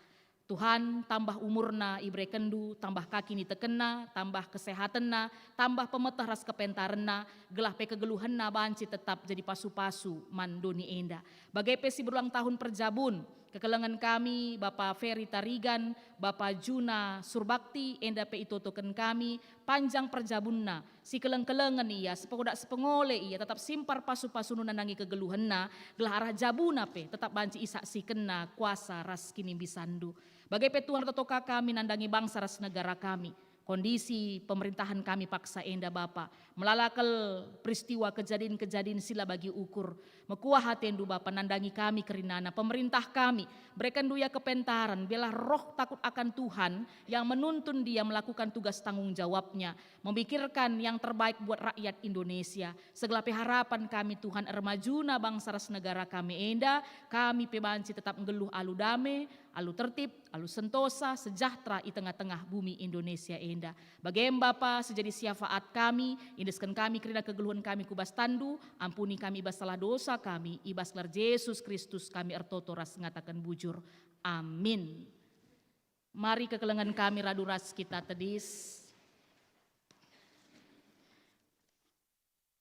Tuhan, tambah umurna iberekenNdu, tambah ka kinitekenna, tambah kesehatenna, tambah pemeteh ras kepentarenna, gelah pe kegeluhenna banci tetap jadi pasu-pasu man doni enda. Bage pe si berulang tahun perjabun, kekelengen kami, Bapa Ferry Tarigan, Bapa Juna Surbakti, enda pe itotoken kami, panjang perjabunna, sikeleng-kelengen ia, sepodak sepengole ia, tetap simpar pasu-pasuNdu nandangi kegeluhenna, gelah arah jabuna pe tetap banci isaksikenna kuasa ras kinimbisanNdu. Bage pe Tuhan, ertotoka kami nandangi bangsa ras negara kami, kondisi pemerintahan kami paksa enda, Bapa. Melala kal peristiwa kejadin-kejadin si la bagi ukur. Mekuah ateNdu, Bapa, nandangi kami kerinana, pemerintah kami. BerekenNdu ia kepentaren, biarlah roh takut akan Tuhan yang menuntun dia melakukan tugas tanggung jawabnya, memikirkan yang terbaik buat rakyat Indonesia. Segala pe harapan kami, Tuhan, ermajuna bangsa ras negara kami enda, kami pe banci tetap nggeluh alu dame, alu tertib, alu sentosa, sejahtera i tengah-tengah bumi Indonesia enda. Bage me Bapa, si jadi syafaat kami, iendesken kami kerina kegeluhen kami ku bas tanNdu, ampuni kami i bas salah dosa kami, i bas gelar Jesus Kristus kami ertoto ras ngataken bujur. Amin. Mari kekelengen kami radu ras kita tedis.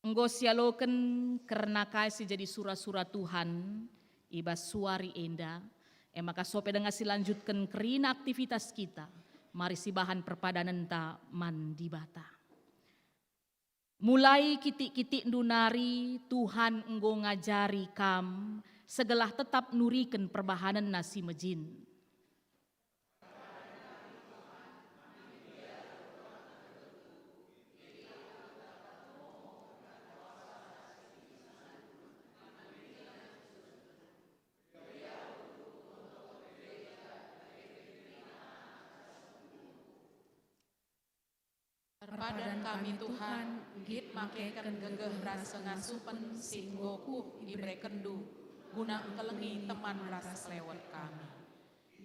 Enggo sialoken kerna kai si jadi sura-sura Tuhan i bas suari enda, e maka sope denga silanjutken kerina aktivitas kita, mari sibahan perpadanenta man Dibata. Mulai kitik-kitikndu nari Tuhan enggo ngajari kam, segelah tetap nuriken perbahanenNa si mejin. Erpadan kami, Tuhan, nggit makeken gegeh ras kengasupen si enggo kuh iberekenNdu guna engkelengi teman ras kelewet kami.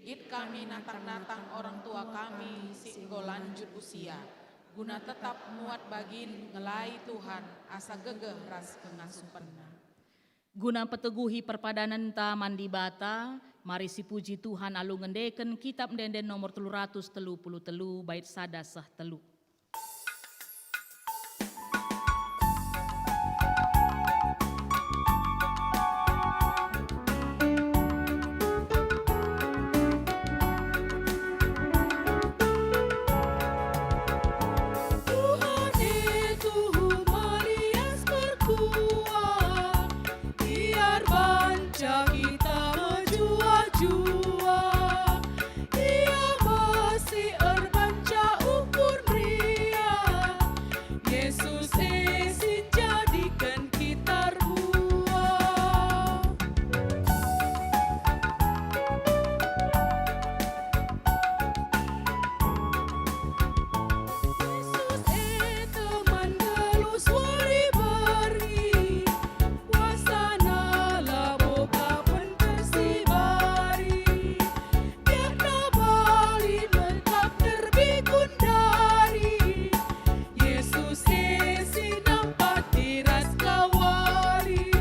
Nggit kami natang-natang orang tua kami si enggo lanjut usia, guna tetap muat bagin ngelai Tuhan asa gegeh ras kengasupenNa. Guna mpeteguhi perpadanenta man Dibata, mari sipuji Tuhan alu ngendeken Kitab Ende-enden nomor telu ratus telu puluh telu, bait sada seh telu. Tuhan e tuhu merias perkuah, biar banca kita mejuah-juah. Ia me si erbanca ukur ndia, Yesus e si njadiken kita erbuah. Yesus e teman geluh wari beri, kuasaNa labo ka penter si bari. Biakna bali mekap terbigun dari, Yesus e si nampati ras kawali.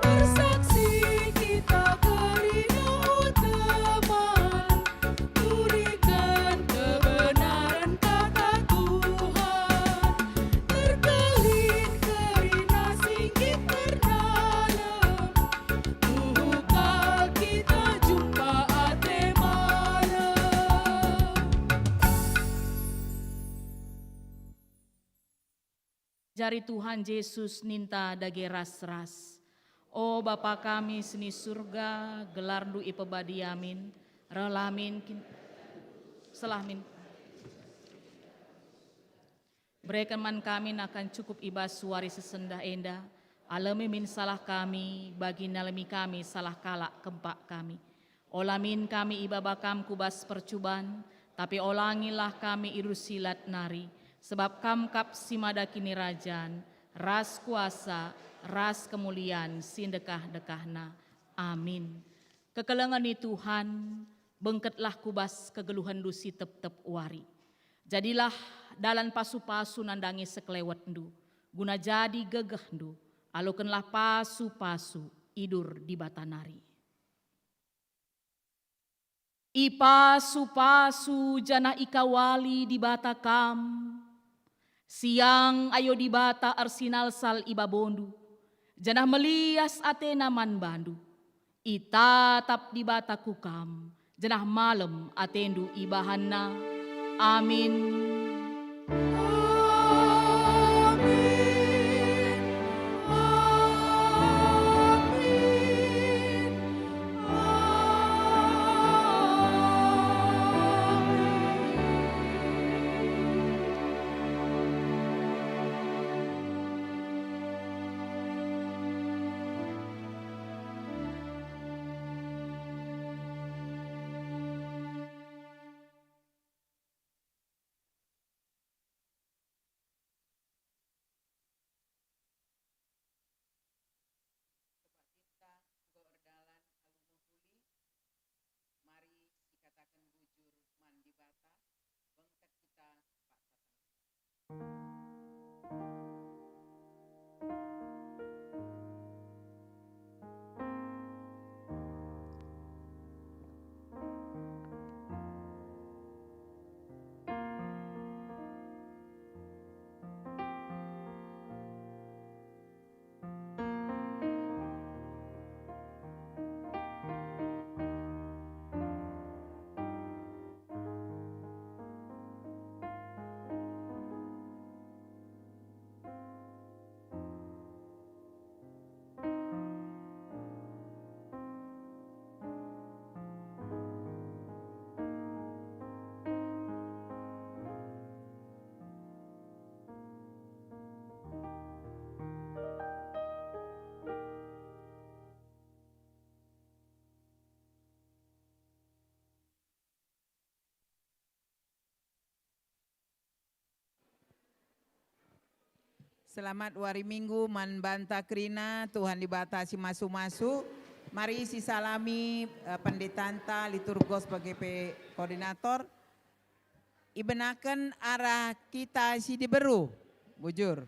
Ersaksi kita kerina, o teman, nuriken kebenaran kata Tuhan. Terkelin kerina si nggit ernalem, tuhu kal kita jumpa ate malem. Jari Tuhan Jesus ninta dage ras-ras, "O Bapa kami si ni Surga, gelarNdu ipebadia min, rehlah min kin-, selah min." Bereken man kami nakan cukup i bas wari si sendah enda. Alemi min salah kami, bagi nalemi kami salah kalak kempak kami. Ola min kami ibaba Kam ku bas percuban, tapi olangilah kami i bas si lat nari, sebab Kam kap si mada kinirajan, ras kuasa, ras kemulian si ndekah-ndekahna. Amin. Kekelengen ni Tuhan, bengketlah ku bas kegeluhenNdu si tep-tep wari. Jadilah dalan pasu-pasu nandangi sekelewetNdu, guna jadi gegehndu, alokenlah pasu-pasu idur Dibata nari. Ipasu-pasu janah ikawali Dibata kam. Siang ayo Dibata ersinalsal i babondu, janah melias ateNa man bandu. Itatap Dibata ku kam, janah malem atendu ibahanNa. Amin. Amin. Amin. Selamat wari Minggu man banta kerina, Tuhan Dibata si masu-masu. Mari sisalami, eh, pendetanta, liturgos bage pe koordinator. Ibenaken arah kita si diberu, bujur.